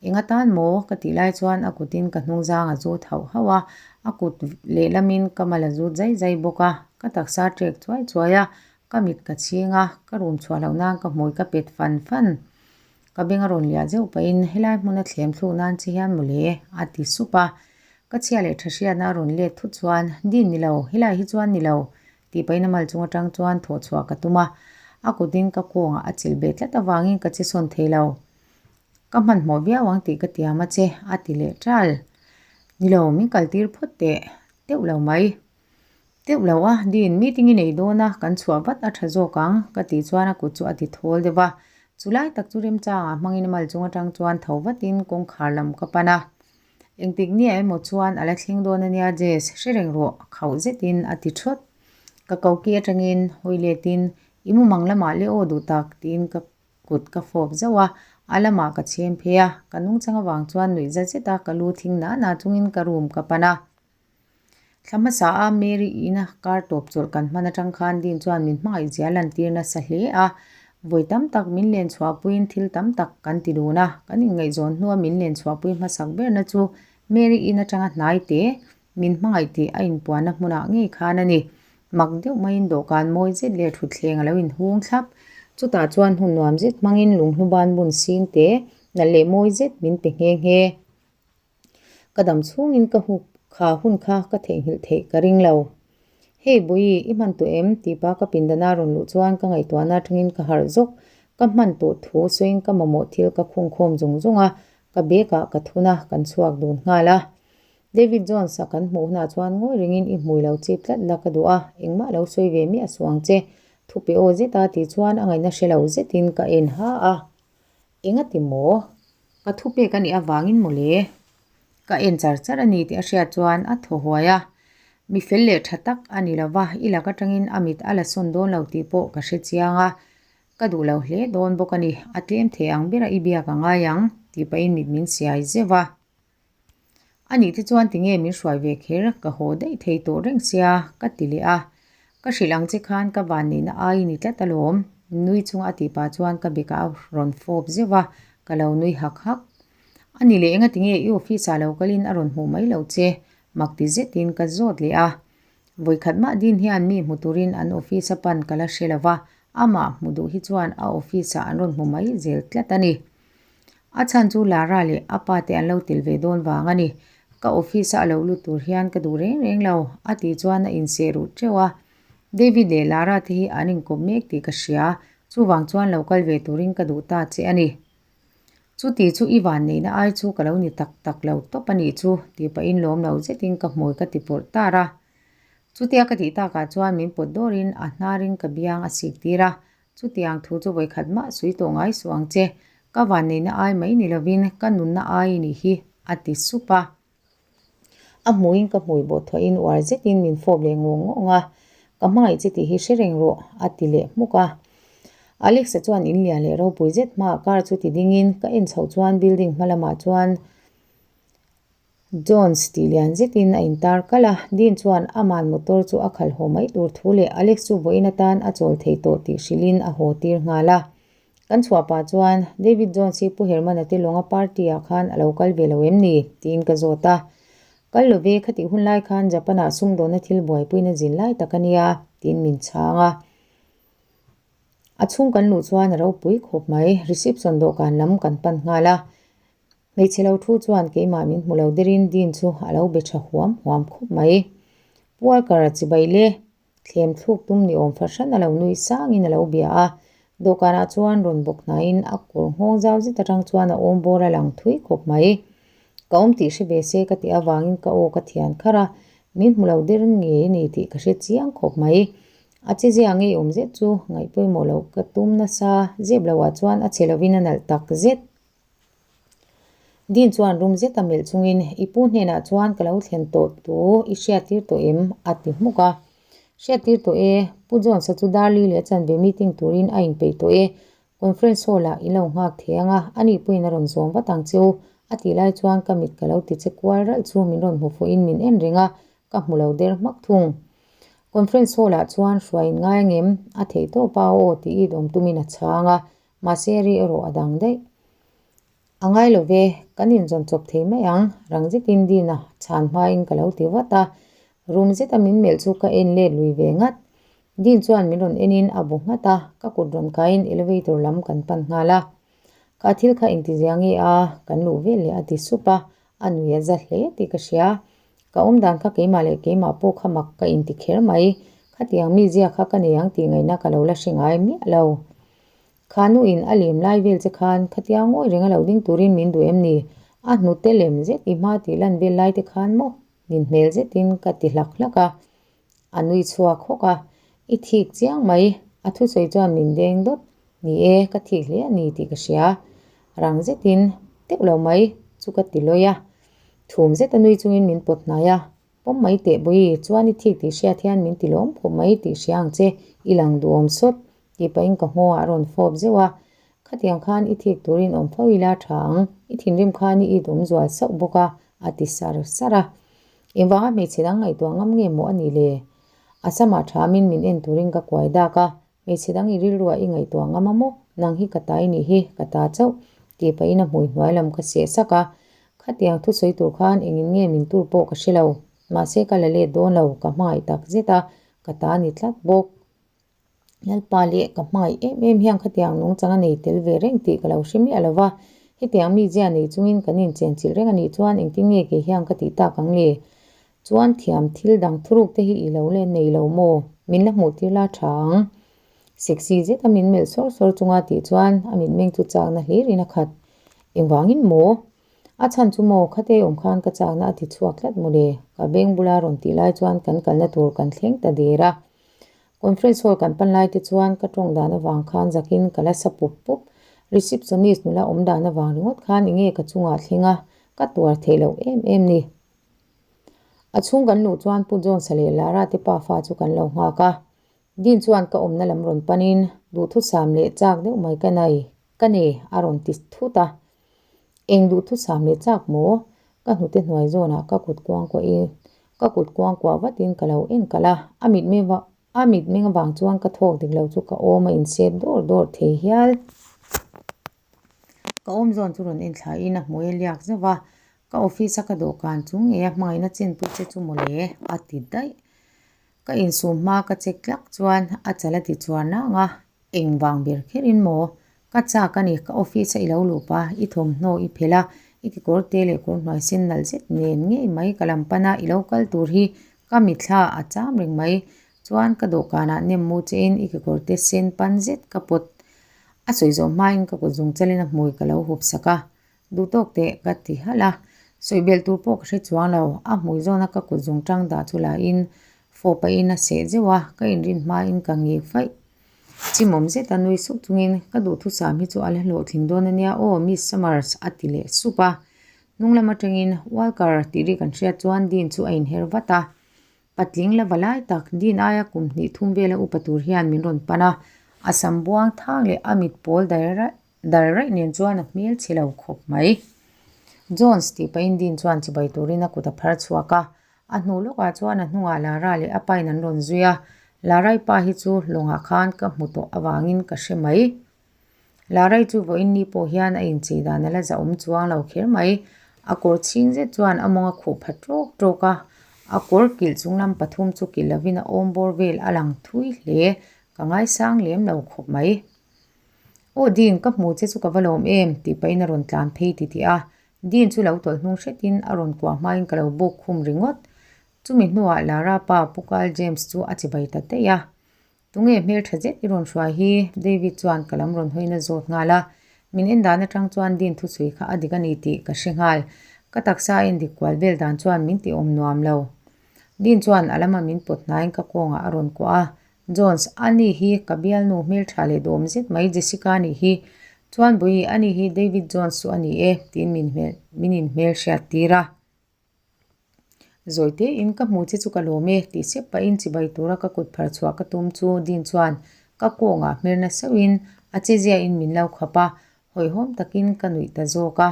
Eng atan maw? ka tih lai chuan a kutin ka hnungzang a zut hauh hauh a, a kut lehlamin ka mal a zut zai zai bawk a, ka taksa ṭek chuai chuai a, ka mit ka chhing a, ka rum chhuah loh nan ka hmui ka pet fan fan. Ka beng a rawn liah zeuh pahin helai hmuna thlem thluk nan che hian mawle a ti sup a, ka chhia leh tha hriatna a rawn let thut chuan Din ni lo, helai hi chuan ni lo tih pahin a mal chung atang chuan thawh chhuah ka tum a, a kutin ka kawngah a chilh beh tlat avangin ka che sawn thei lo. Ka hmanhmawh viau ang tih ka tiam a che a ti leh ṭal. Ni lo, min kal tir phawt teh teuh lo mai. Teuh lo a, Dean, meeting i nei dawn a, kan chhuah vat a tha zawk ang, ka tih chuan a kut chu a ti thawl deuh a. Chu lai tak chu remchangah hmangin a mal chung atang chuan tho vatin kawngkhar lam ka pan a. Engtik nia emaw chuan a la thleng dawn ania Jess, hre reng rawh, khauh zetin a ti thawt. Ka koki atangin hawi letin, I mumang lamah le aw duh tak, tiin ka Kut ka fawp zauh a, a lamah ka chhem phei a, ka nungchang avang chuan nuih za zet a ka lu thing nah nah chungin ka room ka pan a. Thla hmasa a Mary ina kar tawp chawlh kan hman atang khan Dean chuan min hmangaih zia lantir nasa hle a, vawi tam tak min len chhuahpuiin thil tam tak kan ti dun a, kan inngaihzawn hnua min len chhuahpui hmasak berna chu Mary in atanga hnai te Min hmangaih tih a inpuanna hmunah ngei khan a ni. Mak deuh maiin dawhkan mawi zet leh thutthleng a lo inhung thlap. Chutah chuan hun nuam zet hmangin lunghlu ban bun sin te, Nalh leh mawi zet min pe nghe nghe. Ka dam chhungin ka huk kha hun kha ka theihnghilh theih ka ring lo. Hey Bawi, i hman tawh em? tih pa ka pindana rawn luh chuan ka ngaihtuahna atangin ka harh zawk. Ka hman tawh thu sawiin ka mamawh thil ka khung khawm zung zung a, ka bag ah ka thun a, kan chhuak dun nghal a. David Jones a kan hmuh hunah chuan ngawi ringin i hmui lo chip tlat la ka duh a, engmah lo sawi ve miah suh ang che. Thupe aw zeta tih chuan a ngaihna hre lo zetin ka en ha a. Engati maw? Ka thupek a nih avangin mawle. Ka en char char a ni tih a hriat chuan a thaw huai a. Mi fel leh tha tak a ni lo va, i lak atangin a mit a la sawn dawn lo tih pawh ka hre chiang a. Ka duh lo hle dawn bawk a ni, a tlem thei ang bera i biak a ngai ang, tih pahin mit min siai zeuh a. A nih te chuan tinge min hruai ve kher, ka haw daih thei tawh reng sia, ka ti leh a. Ka hrilh ang che khan ka van neihna ai ni tlat alawm, nui chunga a tih pah chuan ka bekah a rawn fawp zeuh a, ka lo nui hak hak. A nih leh enga tinge i office ah lo kalin a rawn hmuh mai loh che, mak ti zetin ka zawt leh a. Vawikhat mah din hian mi hmu turin an office a pan ka la hre lo va, amah hmu duh hi chuan a office ah an rawn hmu mai zel tlat a ni. A chhan chu Lara leh a pa te an lo tel ve dawn vang a ni. Ka office a a lo lut tur hian ka duh reng reng lo, a tih chuan a inseh ruh teuh a. David leh Lara te hi an inkawp mek tih ka hria, chuvang chuan lo kal ve turin ka duh ta che a ni. Chuti chu i van neihna ai chu ka lo ni tak tak lo tawp a nih chu, tih pahin lawm lo zetin ka hmui ka ti pawrh tar a. Chutia ka tih takah chuan min pawt dawrin a hnarin ka biang a sik tir a, Chutiang thu chu vawikhat mah sui tawh ngai suh ang che, ka vanneihna ai mai ni lovin ka nunna ai i nih hi, a ti sup a. A hmuhin ka hmui bawh thuahin uar zetin min fawp leh ngawng ngawng a, Ka hmangaih che tih hi hre reng rawh, a ti leh hmuk a. Alex-a chuan in lian leh ropui zet hmaah car chu ti dingin ka en chhoh chuan building hma lamah chuan Jones tih lian zetin a intar kalh a, Dean chuan aman motor chu a khalh haw mai tur thu leh Alex chu vawiin atan a chawl thei tawh tih hrilhin a haw tir nghal a. Kan chhuah pah chuan David Jones hi Pu Herman-a te lawnga party ah khan a lo kal ve lo em ni? tiin ka zawt a. Kal lo ve, khatih hun lai khan Japan-ah sumdawnna thil buaipuina zin lai tak a nia, tiin min chhang a. A chhung kan luh chuan a ropui khawp mai, reception dawhkan lam kan pan nghal a. Hmeichhe lo thu chuan keimah min hmu lo derin Dean chu a lo be tha huam huam khawp mai. Pu Walker a chibai le, thlem thluk tum ni awm fahran a lo nui sangin a lo bia a. Dawhkanah chuan rawn bawk hnaiin a kawr nghawng zau zet atang chuan a awm bawr a lang thui khawp mai. Ka awm tih hre ve se ka tih avangin ka aw ka thian kharh a, min hmu lo der ngei a ni tih ka hre chiang khawp mai. A che zia ngei awm zet chu ngaihpawimawh loh ka tum nasa zep loah chuan a che lovin a nalh tak zet. Dean chuan rum zet a melh chungin, I pu hnenah chuan ka lo thlen tawh tu i hriattir tawh em? a ti hmuk a. Hriattir tawh e, Pu Jones-a chu Darli leh a chanve meeting turin a inpeih tawh e. Conference hall-ah i lo nghak thei ang a, ani pawhin a rawn zawm vat ang che u, a tih lai chuan ka mit ka lo ti che kual ralh chu min rawn hmu fuhin min en reng a, ka hmu lo der hmak thung. Conference hall-ah chuan hruaiin ngai angem? A theih tawp a aw tih it awm tumin a chhang a. Mahse ri erawh a dang daih. A ngai lo ve, kan inzawn chawp thei mai ang, rang zetin Dina chhan hmain ka lo ti vat a. Rum zeta min melh chu ka en let lui ve ngat. Din chuan min rawn enin a bu nghat a, ka kut rawn kaiin elevator lam kan pan nghal a. Ka thil kha engtizia nge a, kan luh vel leh a ti sup a, a nui a za hle tih ka hria. Ka awm dan kha keimah leh keimah pawh kha mak ka inti kher mai. Khatiang mi zia kha ka nei ang tih ngaihna ka lo la hre ngai miah lo. Kha nu in a lem lai vel che khan khatia ngawi reng a lo ding turin min duh em ni? A hnute lem zet i hma tih lan vel lai te khan maw? Nin hmel zetin ka ti hlak hlak a. A nui chhuak hawk a. I thik chiang mai. A thusawi chuan min deng dawt. Ni e, ka thik hle a ni tih ka hria. Rang zetin teuh lo mai chu ka ti lawi a. Thum zet a nui chungin min pawt hnai a. Pawm mai teh Bawi, chuan i thik tih hriat hian min ti lawm khawp mai tih hria ang che, i lang duhawm sawt, tih pahin ka nghawngah a rawn fawp zeuh a. Khatiang khan i thik turin awm fo ila tha ang, i thinrim khan i it awm zual sauh bawk a, a ti sar sar a. Engvanga hmeichhe dang ngaihtuah ngam nge maw a nih le? A samah thamin min en turin ka kuai dak a, Hmeichhe dang i rilruah i ngaihtuah ngam a maw? Nang hi ka ta i nih hi, ka ta chauh, tih pahin a hmui hnuai lam ka seh sak a. Khatiang thusawi tur khan engin nge min tur pawh ka hre lo. Mahse ka la let dawn lo, ka hmangaih tak zet a, ka ta ni tlat bawk. Lalpa leh ka hmangaih em em hian khatiang nungchang a nei tel ve reng tih ka lo hre miah lo va. Hetiang mi zia nei chungin kan inchenchilh reng a nih chuan engtin nge kei hian ka tih tak ang le? Chuan thiam thil dang thuruk te hi i lo len nei lo maw? Min la hmuh tir la tha ang. Sexy zeta min melh sawr sawr chunga tih chuan a mitmeng chu chakna hlirin a khat. Engvangin maw? A chhan chu maw khate awm khan ka chakna a ti chhuak tlat maw le? Ka beng bula rawn tih lai chuan kan kalna tur kan thleng ta der a. Conference hall kan pan lai te chuan ka tawng dan avang khan zakin ka la sa pup pup. Receptionist nula awm dan avang ringawt khan enge ka chungah thleng a, ka tuar theih loh em em ni. A chhung kan luh chuan Pu Jones-a leh Lara te pafa chu kan lo nghak a. Dean chuan ka awmna lam rawn panin duhthusam leh chak deuh mai ka nei, ka nei a rawn ti thut a. Eng duhthusam leh chak maw? Ka hnute hnuai zawnah ka kut kuang kuahin ka kut kuang kuah vatin ka lo en kalh a, a mitmeng a mitmeng avang chuan ka thawk dik lo chu ka awm a insep dawr dawr thei hial. Ka awm zawn chu rawn en thlain a hmui a liak zauh a, ka office a ka dawhkan chung ngei a hmangaihna chenpui che chu mawle a ti daih. Ka insum hma ka check tlak chuan a chal a ti chuan rang a, engvang ber kherin maw? Ka chak a ni, ka office a i lo luh pa, i thawmhnaw i phelh a, i kekawr te leh kawr hnuai sen nalh zet nen ngei mai ka lam pan a, i lo kal tur hi ka mithla a cham reng mai. Chuan ka dawhkanah nem mu chein i kekawr te sen pan zet ka pawt. A sawi zawh hmain ka kut zung chalin a hmui ka lo hup sak a, Duh tawk teh ka ti halh a, sawi belh tur pawh ka hre chuang lo, a hmui zawna ka kut zung tang dah chu lahin fawh pahin a seh zeuh a, ka inrin hmain ka ngik faih. Chimawm zeta nui suk chungin ka duhthusam hi chu a la hlawhtling dawn a nia aw Miss Summers a ti leh sup a, hnung lam atangin Walker tih ri kan hriat chuan Dean chu a inher vat a, Patling la va lai tak Dean aia kum hnih thum vela upa tur hian min rawn pan a, a sam buang thang leh a mit pawl dai raih Dal raih nen chuan a hmel chhe lo khawp mai. Jones tih pahin Dean chuan chibai turin a kut a phar chhuak a. A hnu lawkah chuan a hnungah Lara leh a pain an rawn zui a. Larai pa hi chu lawngah khan ka hmu tawh avangin ka hre mai. Larai chu vawiin ni pawh hian a inchei dan a la zahawm chuang lo kher mai. A kawr chhing zet chuan a mawng a khuh pha tawk tawk a. A kawr kilh chunglam pathum chu kilh lovin a awm bawr vel a lang thui hle. Ka ngaisang lem lo khawp mai. Aw Dean, ka hmu che chu ka va lawm em? tih pahin a rawn tlan phei ti tih a. Dean chu lo tawlh hnung hretin a rawn kuah hmain ka lo bawk khum ringawt. Chumi hnuah Lara pa Pu Carl James chu a chibai ta daih a. Tunge hmeltha zet i rawn hruai hi? David chuan ka lam rawn hawiin a zawt nghal a. Min en dan atang chuan Dean thuchhui kha a dik a ni tih ka hre nghal. Ka taksa a endik kual vel dan chuan min ti awm nuam lo. Dean chuan a lama min pawt hnaiin ka kawngah a rawn kuah a. Jones, Ani hi ka bialnu hmeltha leh duhawm zet mai Jessica nih hi. Chuan Bawihi, ani hi David Jones chu a ni e, tiin min hmel min inhmel hriat tir a. Zawi tein ka hmu che chu ka lawm e, tih sep pahin chibai tura ka kut phar chhuah ka tum chu Dean chuan ka kawngah hmer na sauhin a che ziahin min lo khap a, hawihhawm takin ka nuih ta zawk a.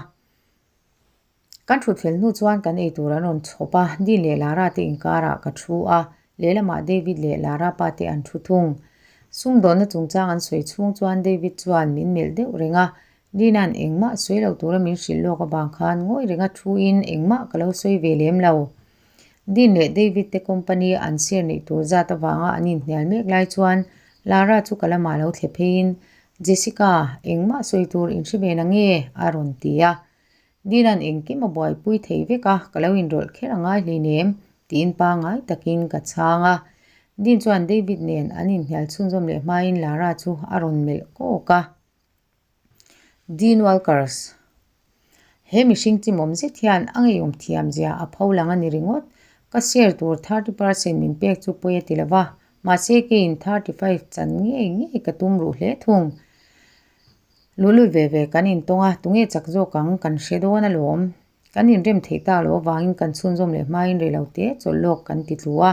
Kan thut fel hnu chuan kan ei tur an rawn chhawp a, Dean leh Lara te inkarah ka thu a, lehlamah David leh Lara pa te an thu thung. Sumdawnna chungchang an sawi chhung chuan David chuan min melh deuh reng a, Dean-a'n engmah sawi lo tura min hrilh lawk avang khan ngawi renga thuin engmah ka lo sawi ve lem lo. Dean leh David te company an share neih tur zat avanga an inhnial mek lai chuan Lara chu ka lamah lo thle pheiin, Jessica, engmah sawi tur inhre ve na nge? a rawn ti a. Dilan engkim a buaipui thei vek a, ka lo inrawlh kher a ngai hleinem, tiin pangngai takin ka chhang a. Din chuan David nen an inhnial chhunzawm leh hmain Lara chu a rawn melh kawk a. Dean Walkers, He mihring chimawm zet hian a ngeiawm thiam zia a pho lang a ni ringawt. Ka share tur 30% min pek chu pawi a ti lo va, mahse keiin 35 chan ngei ngei ka tum ruh hle thung. Luhlul ve ve kan intawng a, tunge chak zawk ang kan hre dawn alawm. Kan inrem theih tak loh avangin kan chhunzawm leh hmain rei lo te chawlh lawk kan ti tlu a.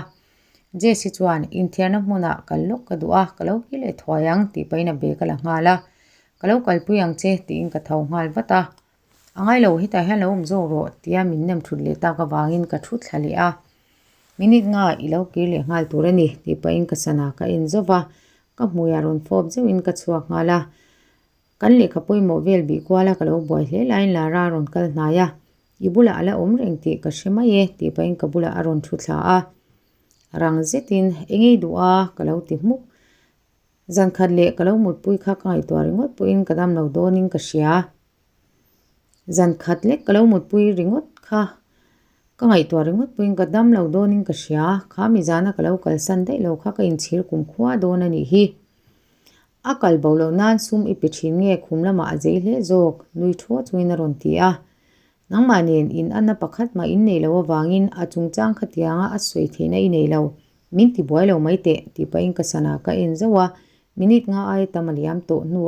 Jesse chuan, Inthiarna hmunah kal lawk ka duh a, ka lo kir leh thuai ang tih pahin a bag a la nghal a. Ka lo kalpui ang che tiin ka tho nghal vat a. A ngai lo, hetah hian lo awm zawk rawh tia min nem thut leh tak avangin ka thu thla leh a. Minute nga i lo kir leh nghal tur a ni tih pahin ka sana ka en zauh va. Ka hmuiah rawn fawp zeuhin ka chhuak nghal a, kan lehkha pawimawh vel bih kuala ka lo buai hle laiin Lara a rawn kal hnai a, I bulah a la awm reng tih ka hre mai e tih pahin ka bulah a rawn thu thla a, rang zetin eng ei duh a ka lo ti hmuk. Zan khat leh ka lo mutpui kha ka ngaihtuah ringawt pawhin ka dam lo dawnin ka hria. Zan khat lek ka lo mutpui ringawt kha. Ka ngaihtuah ringawt pawhin ka dam lo dawnin ka hria. Kha mi zana ka lo kalsan daih lo kha ka inchhir kumkhua dawn a nih hi. A kal bo loh nan sum i pe thin nge khum lamah a zei hle zawk, nui thaw chungin a rawn ti a. Nangmah nen in anna pakhat mah in nei lo avangin a chungchang khatianga a sawi theihna i nei lo. Min ti buai lo mai teh, tih pahin ka sana ka en zauh a, minute nga aia tam a liam tawh hnu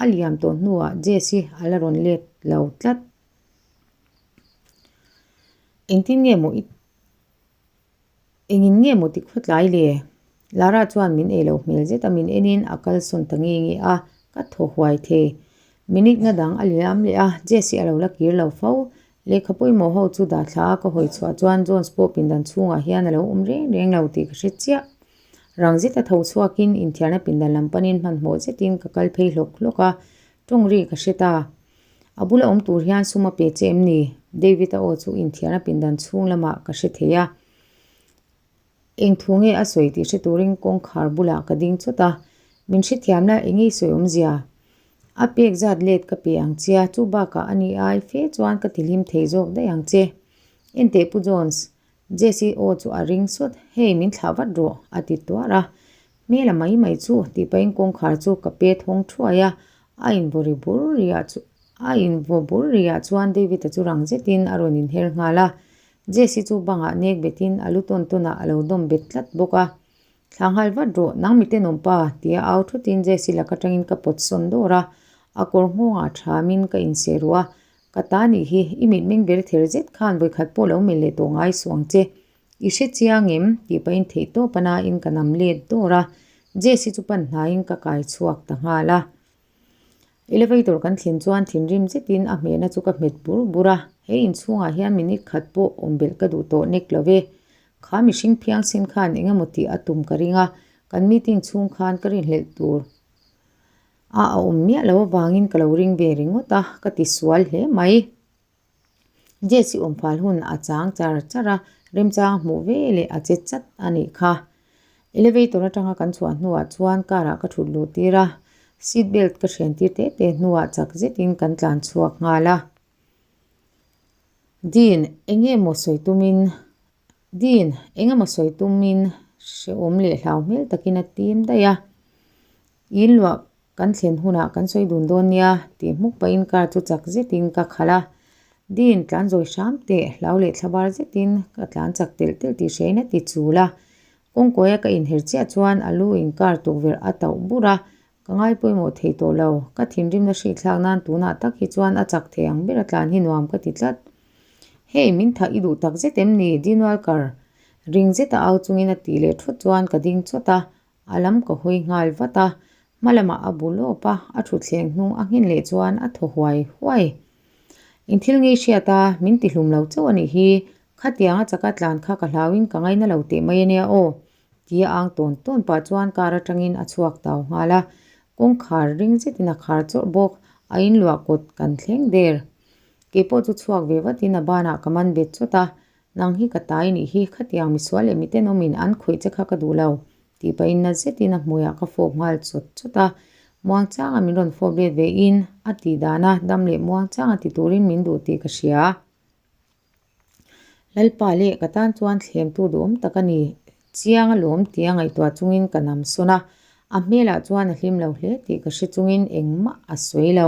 a liam tawh hnuah Jess hi a la rawn let lo tlat. Engtin nge maw i Engin nge maw ti khawtlai le? Lara chuan min ei loh hmel zet a min enin a kalsawn ta nge nge a, ka thaw huai thei. Minute nga dang a liam leh a, Jess hi a lo la kir lo fo. Lehkha pawimawh ho chu dah thla a ka hawi chhuah chuan Jones pawh pindan chhungah hian a lo awm reng reng lo tih ka hre chiah. Rang zeta tho chhuakin inthiarna pindan lam panin hmanhmawh zetin ka kal phei hlawk hlawk a, tawng ri ka hre ta. A bula awm tur hian sum a pe che em ni? David-a aw chu inthiarna pindan chhung lamah ka hre thei a. Eng thu nge a sawi tih hre turin kawngkhar bulah ka ding chawt a. Min hrethiam la eng nge i sawi awmzia? A pek zat let ka pe ang che a, chu bakah a ni ai fe chuan ka tihlim thei zawk daih ang che. Enteh Pu Jones, Jesse aw chu a ring sawt, Hey, min thlah vat rawh, a ti tuar a. Hmela mai mai chu tih pahin kawngkhar chu ka pe thawng thuai a, a invaw ri bur riah chu a invaw bur riah chuan David-a chu rang zetin a rawn inher nghal a. Jesse chu bangah nek betin a lu tawn tawnah a lo dawm bet tlat bawk a. Thlah nghal vat rawh, nang mi tenawm pa, tia au thutin Jesse lak atangin ka pawt sawn dawr a, a kawr nghawngah thamin ka inseh ruh a, Ka ta nih hi, i mitmeng ber ther zet khan vawikhat pawh lo melh leh tawh ngai suh ang che. I hre chiang em? tih pahin theih tawp a nain ka nam let dawr a, Jesse chu pan hnaiin ka kai chhuak ta nghal a. Elevator kan thlen chuan thinrim zetin a hmehna chu ka hmet bur bur a, he inchhungah hian minute khat pawh awm belh ka duh tawh nek lo ve. Kha mihring phiangsen khan eng emaw tih a tum ka ring a, kan meeting chhung khan ka rinhlelh tur a a awm miah lo avangin ka lo ring ve ringawt a, ka ti sual hle mai. Jess i awmfal hun a chang char char a, remchang hmuh ve leh a che chat a nih kha. Elevator atanga kan chhuah hnuah chuan car ah ka thut luh tir a, seat belt ka hren tir te te hnuah chak zetin kan tlan chhuak nghal a. Dean, enge maw sawi tumin Dean, eng emaw sawi tumin hrehawm leh hlau hmel takin a tim daih a. In luah kan thlen hunah kan sawi dun dawn nia tih hmuk pahin car chu chak zetin ka khalh a. Dean, tlan zawi hram teh, hlau leh thlabar zetin ka tlan chak telh telh tih hriain a ti chul a. Kawngkawia ka inher chiah chuan a lu in car tukverh a tauh bur a, Ka ngai pawimawh thei tawh lo. Ka thinrimna hrihthlak nan tunah tak hi chuan a chak thei ang ber a tlan hi nuam ka ti tlat. Hei, min thah i duh tak zet em ni? Dean Walker ring zeta au chungin a tih leh thut chuan ka ding chawt a, a lam ka hawi nghal vat a. Hma lamah a bu lawp a, a thutthleng hnung a nghen leh chuan a thaw huai huai. Eng thil ngei hriat a, min ti hlum lo chauh a nih hi. Khatiang a chaka tlan kha ka hlauin ka ngaina lo teh mai a nia aw. Tia ang tawn tawn pah chuan car atangin a chhuak tau nghal a, kawngkhar ring zetin a khar chawrh bawk, a inluah kawt kan thleng der. Keipawh chu chhuak ve vatin a banah ka man bet chawt a, Nang hi ka tai nih hi, khatiang misual leh mitenawmin an khawih che kha ka duh lo, tih pahin na zetin a hmuiah ka fawp nghal chawt chawt a, muangchanga min rawn fawp let vein a tih dana dam leh muangchanga ti turin min duh tih ka hria. Lalpa leh ka tan chuan thlemtu duhawm tak a ni. Chiang alawm tia ngaihtuah chungin ka nam sawn a, a hmelah chuan a hlim lo hle tih ka hre chungin engmah a sawi lo.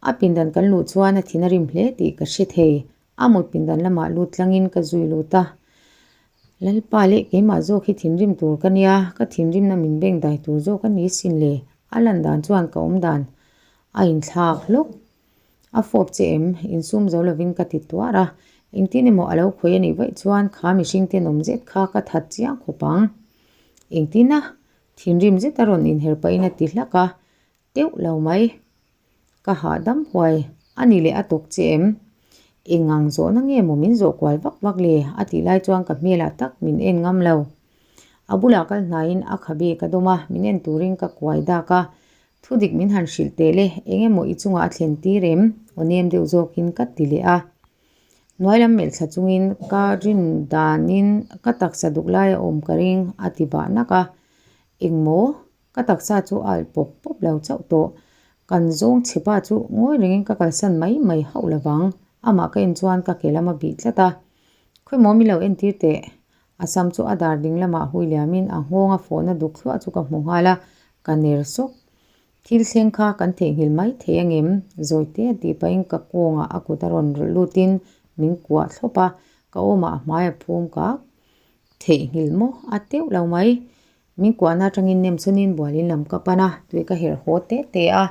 A pindan kan luh chuan a thin a rim hle tih ka hre thei. A mut pindan lamah lut tlangin ka zui lut a. Lalpa leh keimah zawk hi thinrim tur ka nia, ka thinrimna min beng dai tur zawk a ni sin le. A lan dan chuan ka awm dan a inthlak hlawk. A fawp che em? Insum zo lovin ka ti tuar a. Engtin emaw a lo khawih a nih vaih chuan kha mihring tenawm zet kha ka that chiang khawp ang. Engtin a? Thinrim zet a rawn inher pahin a ti hlak a. Teuh lo mai. Ka hahdam huai. A ni leh a tawk che em? Eng ang zawhna nge maw min zawh kual vak vak le? A tih lai chuan ka hmelah tak min en ngam lo. A bulah kal hnaiin a khabe ka dawm a, min en turin ka kuai dak a. Thu dik min han hrilh teh le, eng emaw i chungah a thlen tir em? Aw nem deuh zawkin ka ti leh a. Hnuai lam melh thla chungin ka rin danin ka taksa duk lai a awm ka ring a ti bah nak a. Engmaw? Ka taksa chu a alh pawp pawp lo chauh tawh. Kan zawng chhe pa chu ngawi rengin ka kalsan mai mai hauh lo vang. Amah ka en chuan ka ke lam a bih tlat a. Khawimaw mi lo entir teh. A sam chu a dar ding lamah hui liamin a nghawng a fawhna duk thluah chu ka hmu nghal a, ka ner sawk. Thil thleng kha kan theihnghilh mai thei angem? Zawi te a tih pahin ka kawngah a kut a rawn rawlh lutin min kuah thlawp a, ka awmah a hmai a phum kak. Theihnghilh maw? A teuh lo mai. Min kuahna atangin nem chunin bualin lam ka pan a, tui ka herh haw te te a.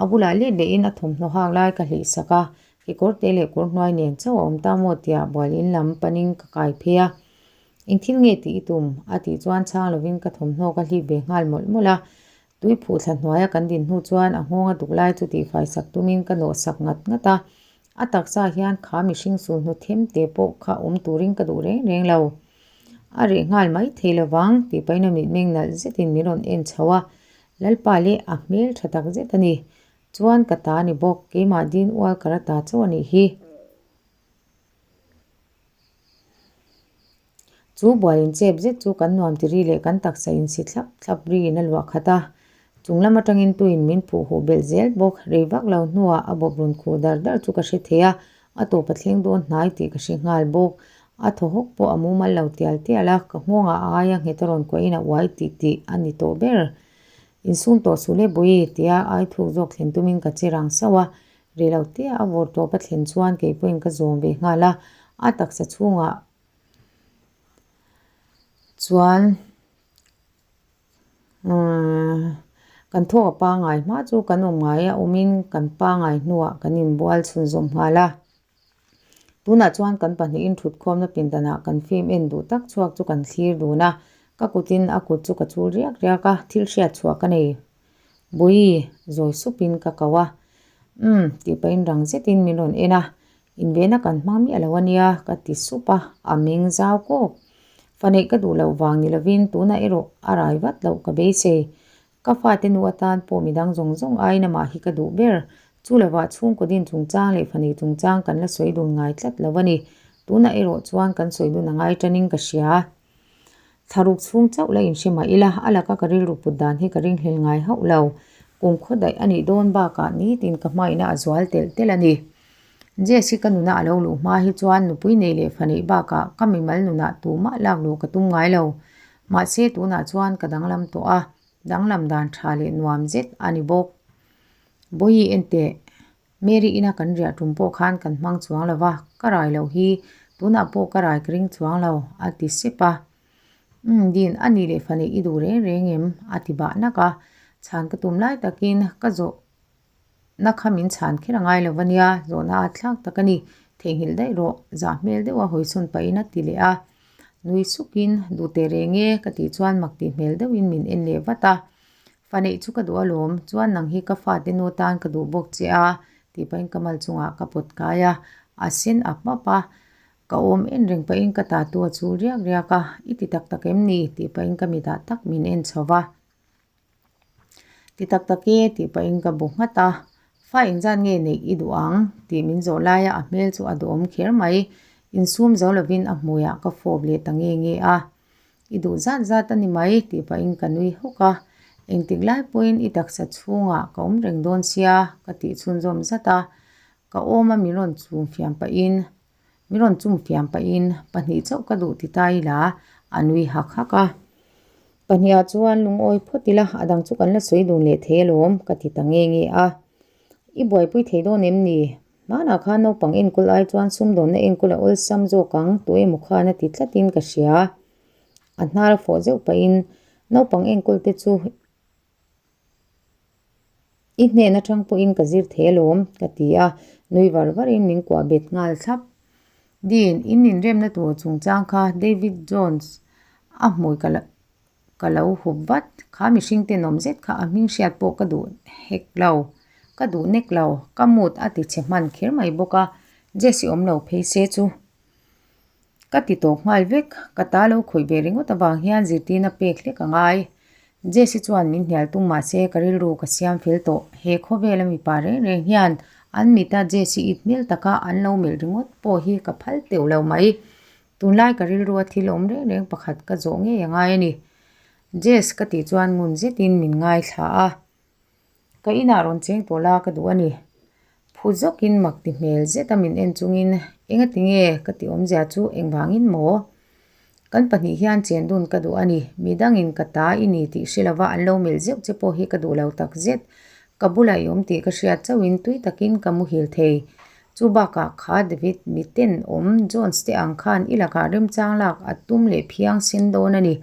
A bulah let lehin a thawmhnaw hak lai ka hlih sak a, kekawr te leh kawr hnuai nen chauh a awm ta maw tia bualin lam panin ka kai phei a. Eng thil nge tih i tum? a tih chuan chhang lovin ka thawmhnaw ka hlip ve nghal mawlh mawlh a. Tui phuh thla hnuaia kan din hnu chuan a nghawng a duk lai chu tihfai sak tumin ka nawh sak ngat ngat a. A taksa hian kha mihring sulhnu them te pawh kha awm turin ka duh reng reng lo. A reh nghal mai thei lo vang tih pahin a mitmeng nalh zetin min rawn en chho a, Lalpa leh a hmel tha tak zet a ni. Chuan ka ta a ni bawk, keimah din ual ka ra ta chauh a nih hi. Chu buai inchep zet chu kan nuam ti ri leh kan taksa insi thlap thlap riin a luah khat a. Chung lam atangin tuin min phuh huh belh zel bawk. Rei vak lo hnuah a bawp rawn khuh dar dar chu ka hre thei a, a tawp a thleng dawn hnai tih ka hre nghal bawk. A thaw hawk pawh a mumal lo tial tial a, ka nghawngah a aia nghet a rawn kuahin a uai tih tih a ni tawh ber. Insum tawh suh le Bawi tia ai thuk zawk thlen tumin ka che rang sauh a, rei lo tia a vawr tawp a thlen chuan kei pawhin ka zawm ve nghal a, a taksa chhungah chuan Kan thawk a pangai hma chu kan awm ngai a awmin kan pangai hnuah kan inbual chhunzawm nghal a. Tunah chuan kan pahnihin thutkhawmna pindanah kan film en duh tak chhuak chu kan thlir dun a, ka kutin a kut chu ka chul riak riak a, thil hriat chhuah ka nei. Bawi zawi supin ka ko a, Umm tih pahin rang zetin min rawn en a, Inbehna kan hmang miah lo a nia, ka ti sup a, a meng zau kawk. Fa neih ka duh loh vang ni lovin tunah erawh a rai vat loh ka beisei. Ka fate nu atan pawh midang zawng zawng aiin amah hi ka duh ber. Chu lovah chhungkaw din chungchang leh fa neih chungchang kan la sawi dun ngai tlat lo a ni. Tunah erawh chuan kan sawi dun a ngai tanin ka hria. Thlaruk chhung chauh la inhre mah ila, a laka ka rilru put dan hi ka ringhlel ngai hauh lo. Kum khaw daih a nih dawn bakah nitin ka hmaihna a zual telh telh a ni. Jess hi ka nuna a lo luh hma hi chuan nupui nei leh fa neih bakah ka mimal nunah tumah lak luh ka tum ngai lo. Mahse tunah chuan ka danglam tawh a, danglam dan tha leh nuam zet a ni bawk. Bawihi enteh. Mary ina kan riah tum pawh khan kan hmang chuang lo va, ka rai loh hi tunah pawh ka rai ka ring chuang lo, a ti sep a. Umm Din, a nih leh fa neih i duh reng reng em? a ti bah nak a. Chhan ka tum lai takin ka zawhna kha min chhan kher a ngai lo va nia, zawhna a thlak tak a ni, theihnghilh daih rawh, zah hmel deuha hawisawn pahin a ti leh a. Nui sukin, duh teh reng e, ka tih chuan mak tih hmel deuhin min en leh vat a. Fa neih chu ka duh alawm, chuan nang hi ka fate nu tan ka duh bawk che a, tih pahin ka mal chungah ka pawt kai a, a sen ap ap a, ka awm en reng pahin ka tatu a chul riak riak a, i ti tak tak em ni? tih pahin ka mitah tak min en chho va. Ti tak tak e, tih pahin ka bu nghat a, fa engzat nge neih i duh ang? tih min zawh laia a hmel chu a duhawm kher mai, insum zo lovin a hmuiah ka fawp leh ta nge nge a. I duh zat zat a ni mai tih pahin ka nui hawk a, engtik lai pawhin i taksa chhungah ka awm reng dawn sia ka tih chhunzawm zat a, ka awm a min rawn chum fiam pahin min rawn chum fiam pahin pahnih chauh ka duh ti ta ila a nui hak hak a. Pahniha chuan lungawi phawt ila a dang chu kan la sawi dun leh thei alawm ka ti ta nge nge a, i buaipui thei dawn em ni? Hmanah khan naupang enkawl ai chuan sumdawnna enkawl a awlsam zawk ang tu emaw khan a ti tlatin ka hria. A hnar a fawh zeuh pahin naupang enkawl te chu i hnen atang pawhin ka zir thei alawm ka ti a, nui var varin min kuah bet nghal thlap. Dean, in inremna tur chungchang kha David Jones a hmui ka la Ka lo hup vat. Kha mihring tenawm zet kha a hming hriat pawh ka duh hek lo. Ka duh nek lo. Ka mood a ti chhe hman kher mai bawk a. Jessie awm lo phei se chu. Ka ti tawp nghal vek. Ka ta lo khawih ve ringawt avang hian zirtirna pek hlek a ngai. Jessie chuan min hnial tum mah se ka rilru ka siam fel tawh. He khawvela mipa reng reng hian an mita Jessie it hmel taka an lo melh ringawt pawh hi ka phal teuh lo mai. Tunlai ka rilrua thil awm reng reng pakhat ka zawh ngei a ngai a ni. Jess ka tih chuan ngun zetin min ngaithla a. Ka inah rawn cheng tawh la ka duh a ni. Phu zawkin mak ti hmel zeta min en chungin, Engati nge ka tih awmzia chu engvangin maw? Kan pahnih hian chen dun ka duh a ni. Midangin ka ta i ni tih hre lova an lo melh zeuh che pawh hi ka duh lo tak zet. Ka bulah i awm tih ka hriat chauhin tui takin ka muhil thei. Chu bakah kha David miten awm Jones te ang khan i lakah remchang lak a tum leh phiang sen dawn a ni.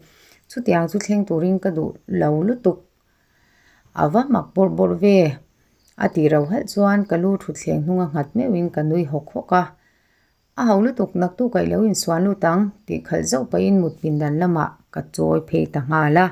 Chutiang chu thleng turin ka duh lo lutuk. A va mak bawrh bawrh ve. A tih ro halh chuan ka lu thutthleng hnunga nghat meuhin ka nui hawk hawk a. A ho lutuk naktuk ah i lo insuan lut ang tih khalh zauh pahin mut pindan lamah ka chawi phei ta nghal a.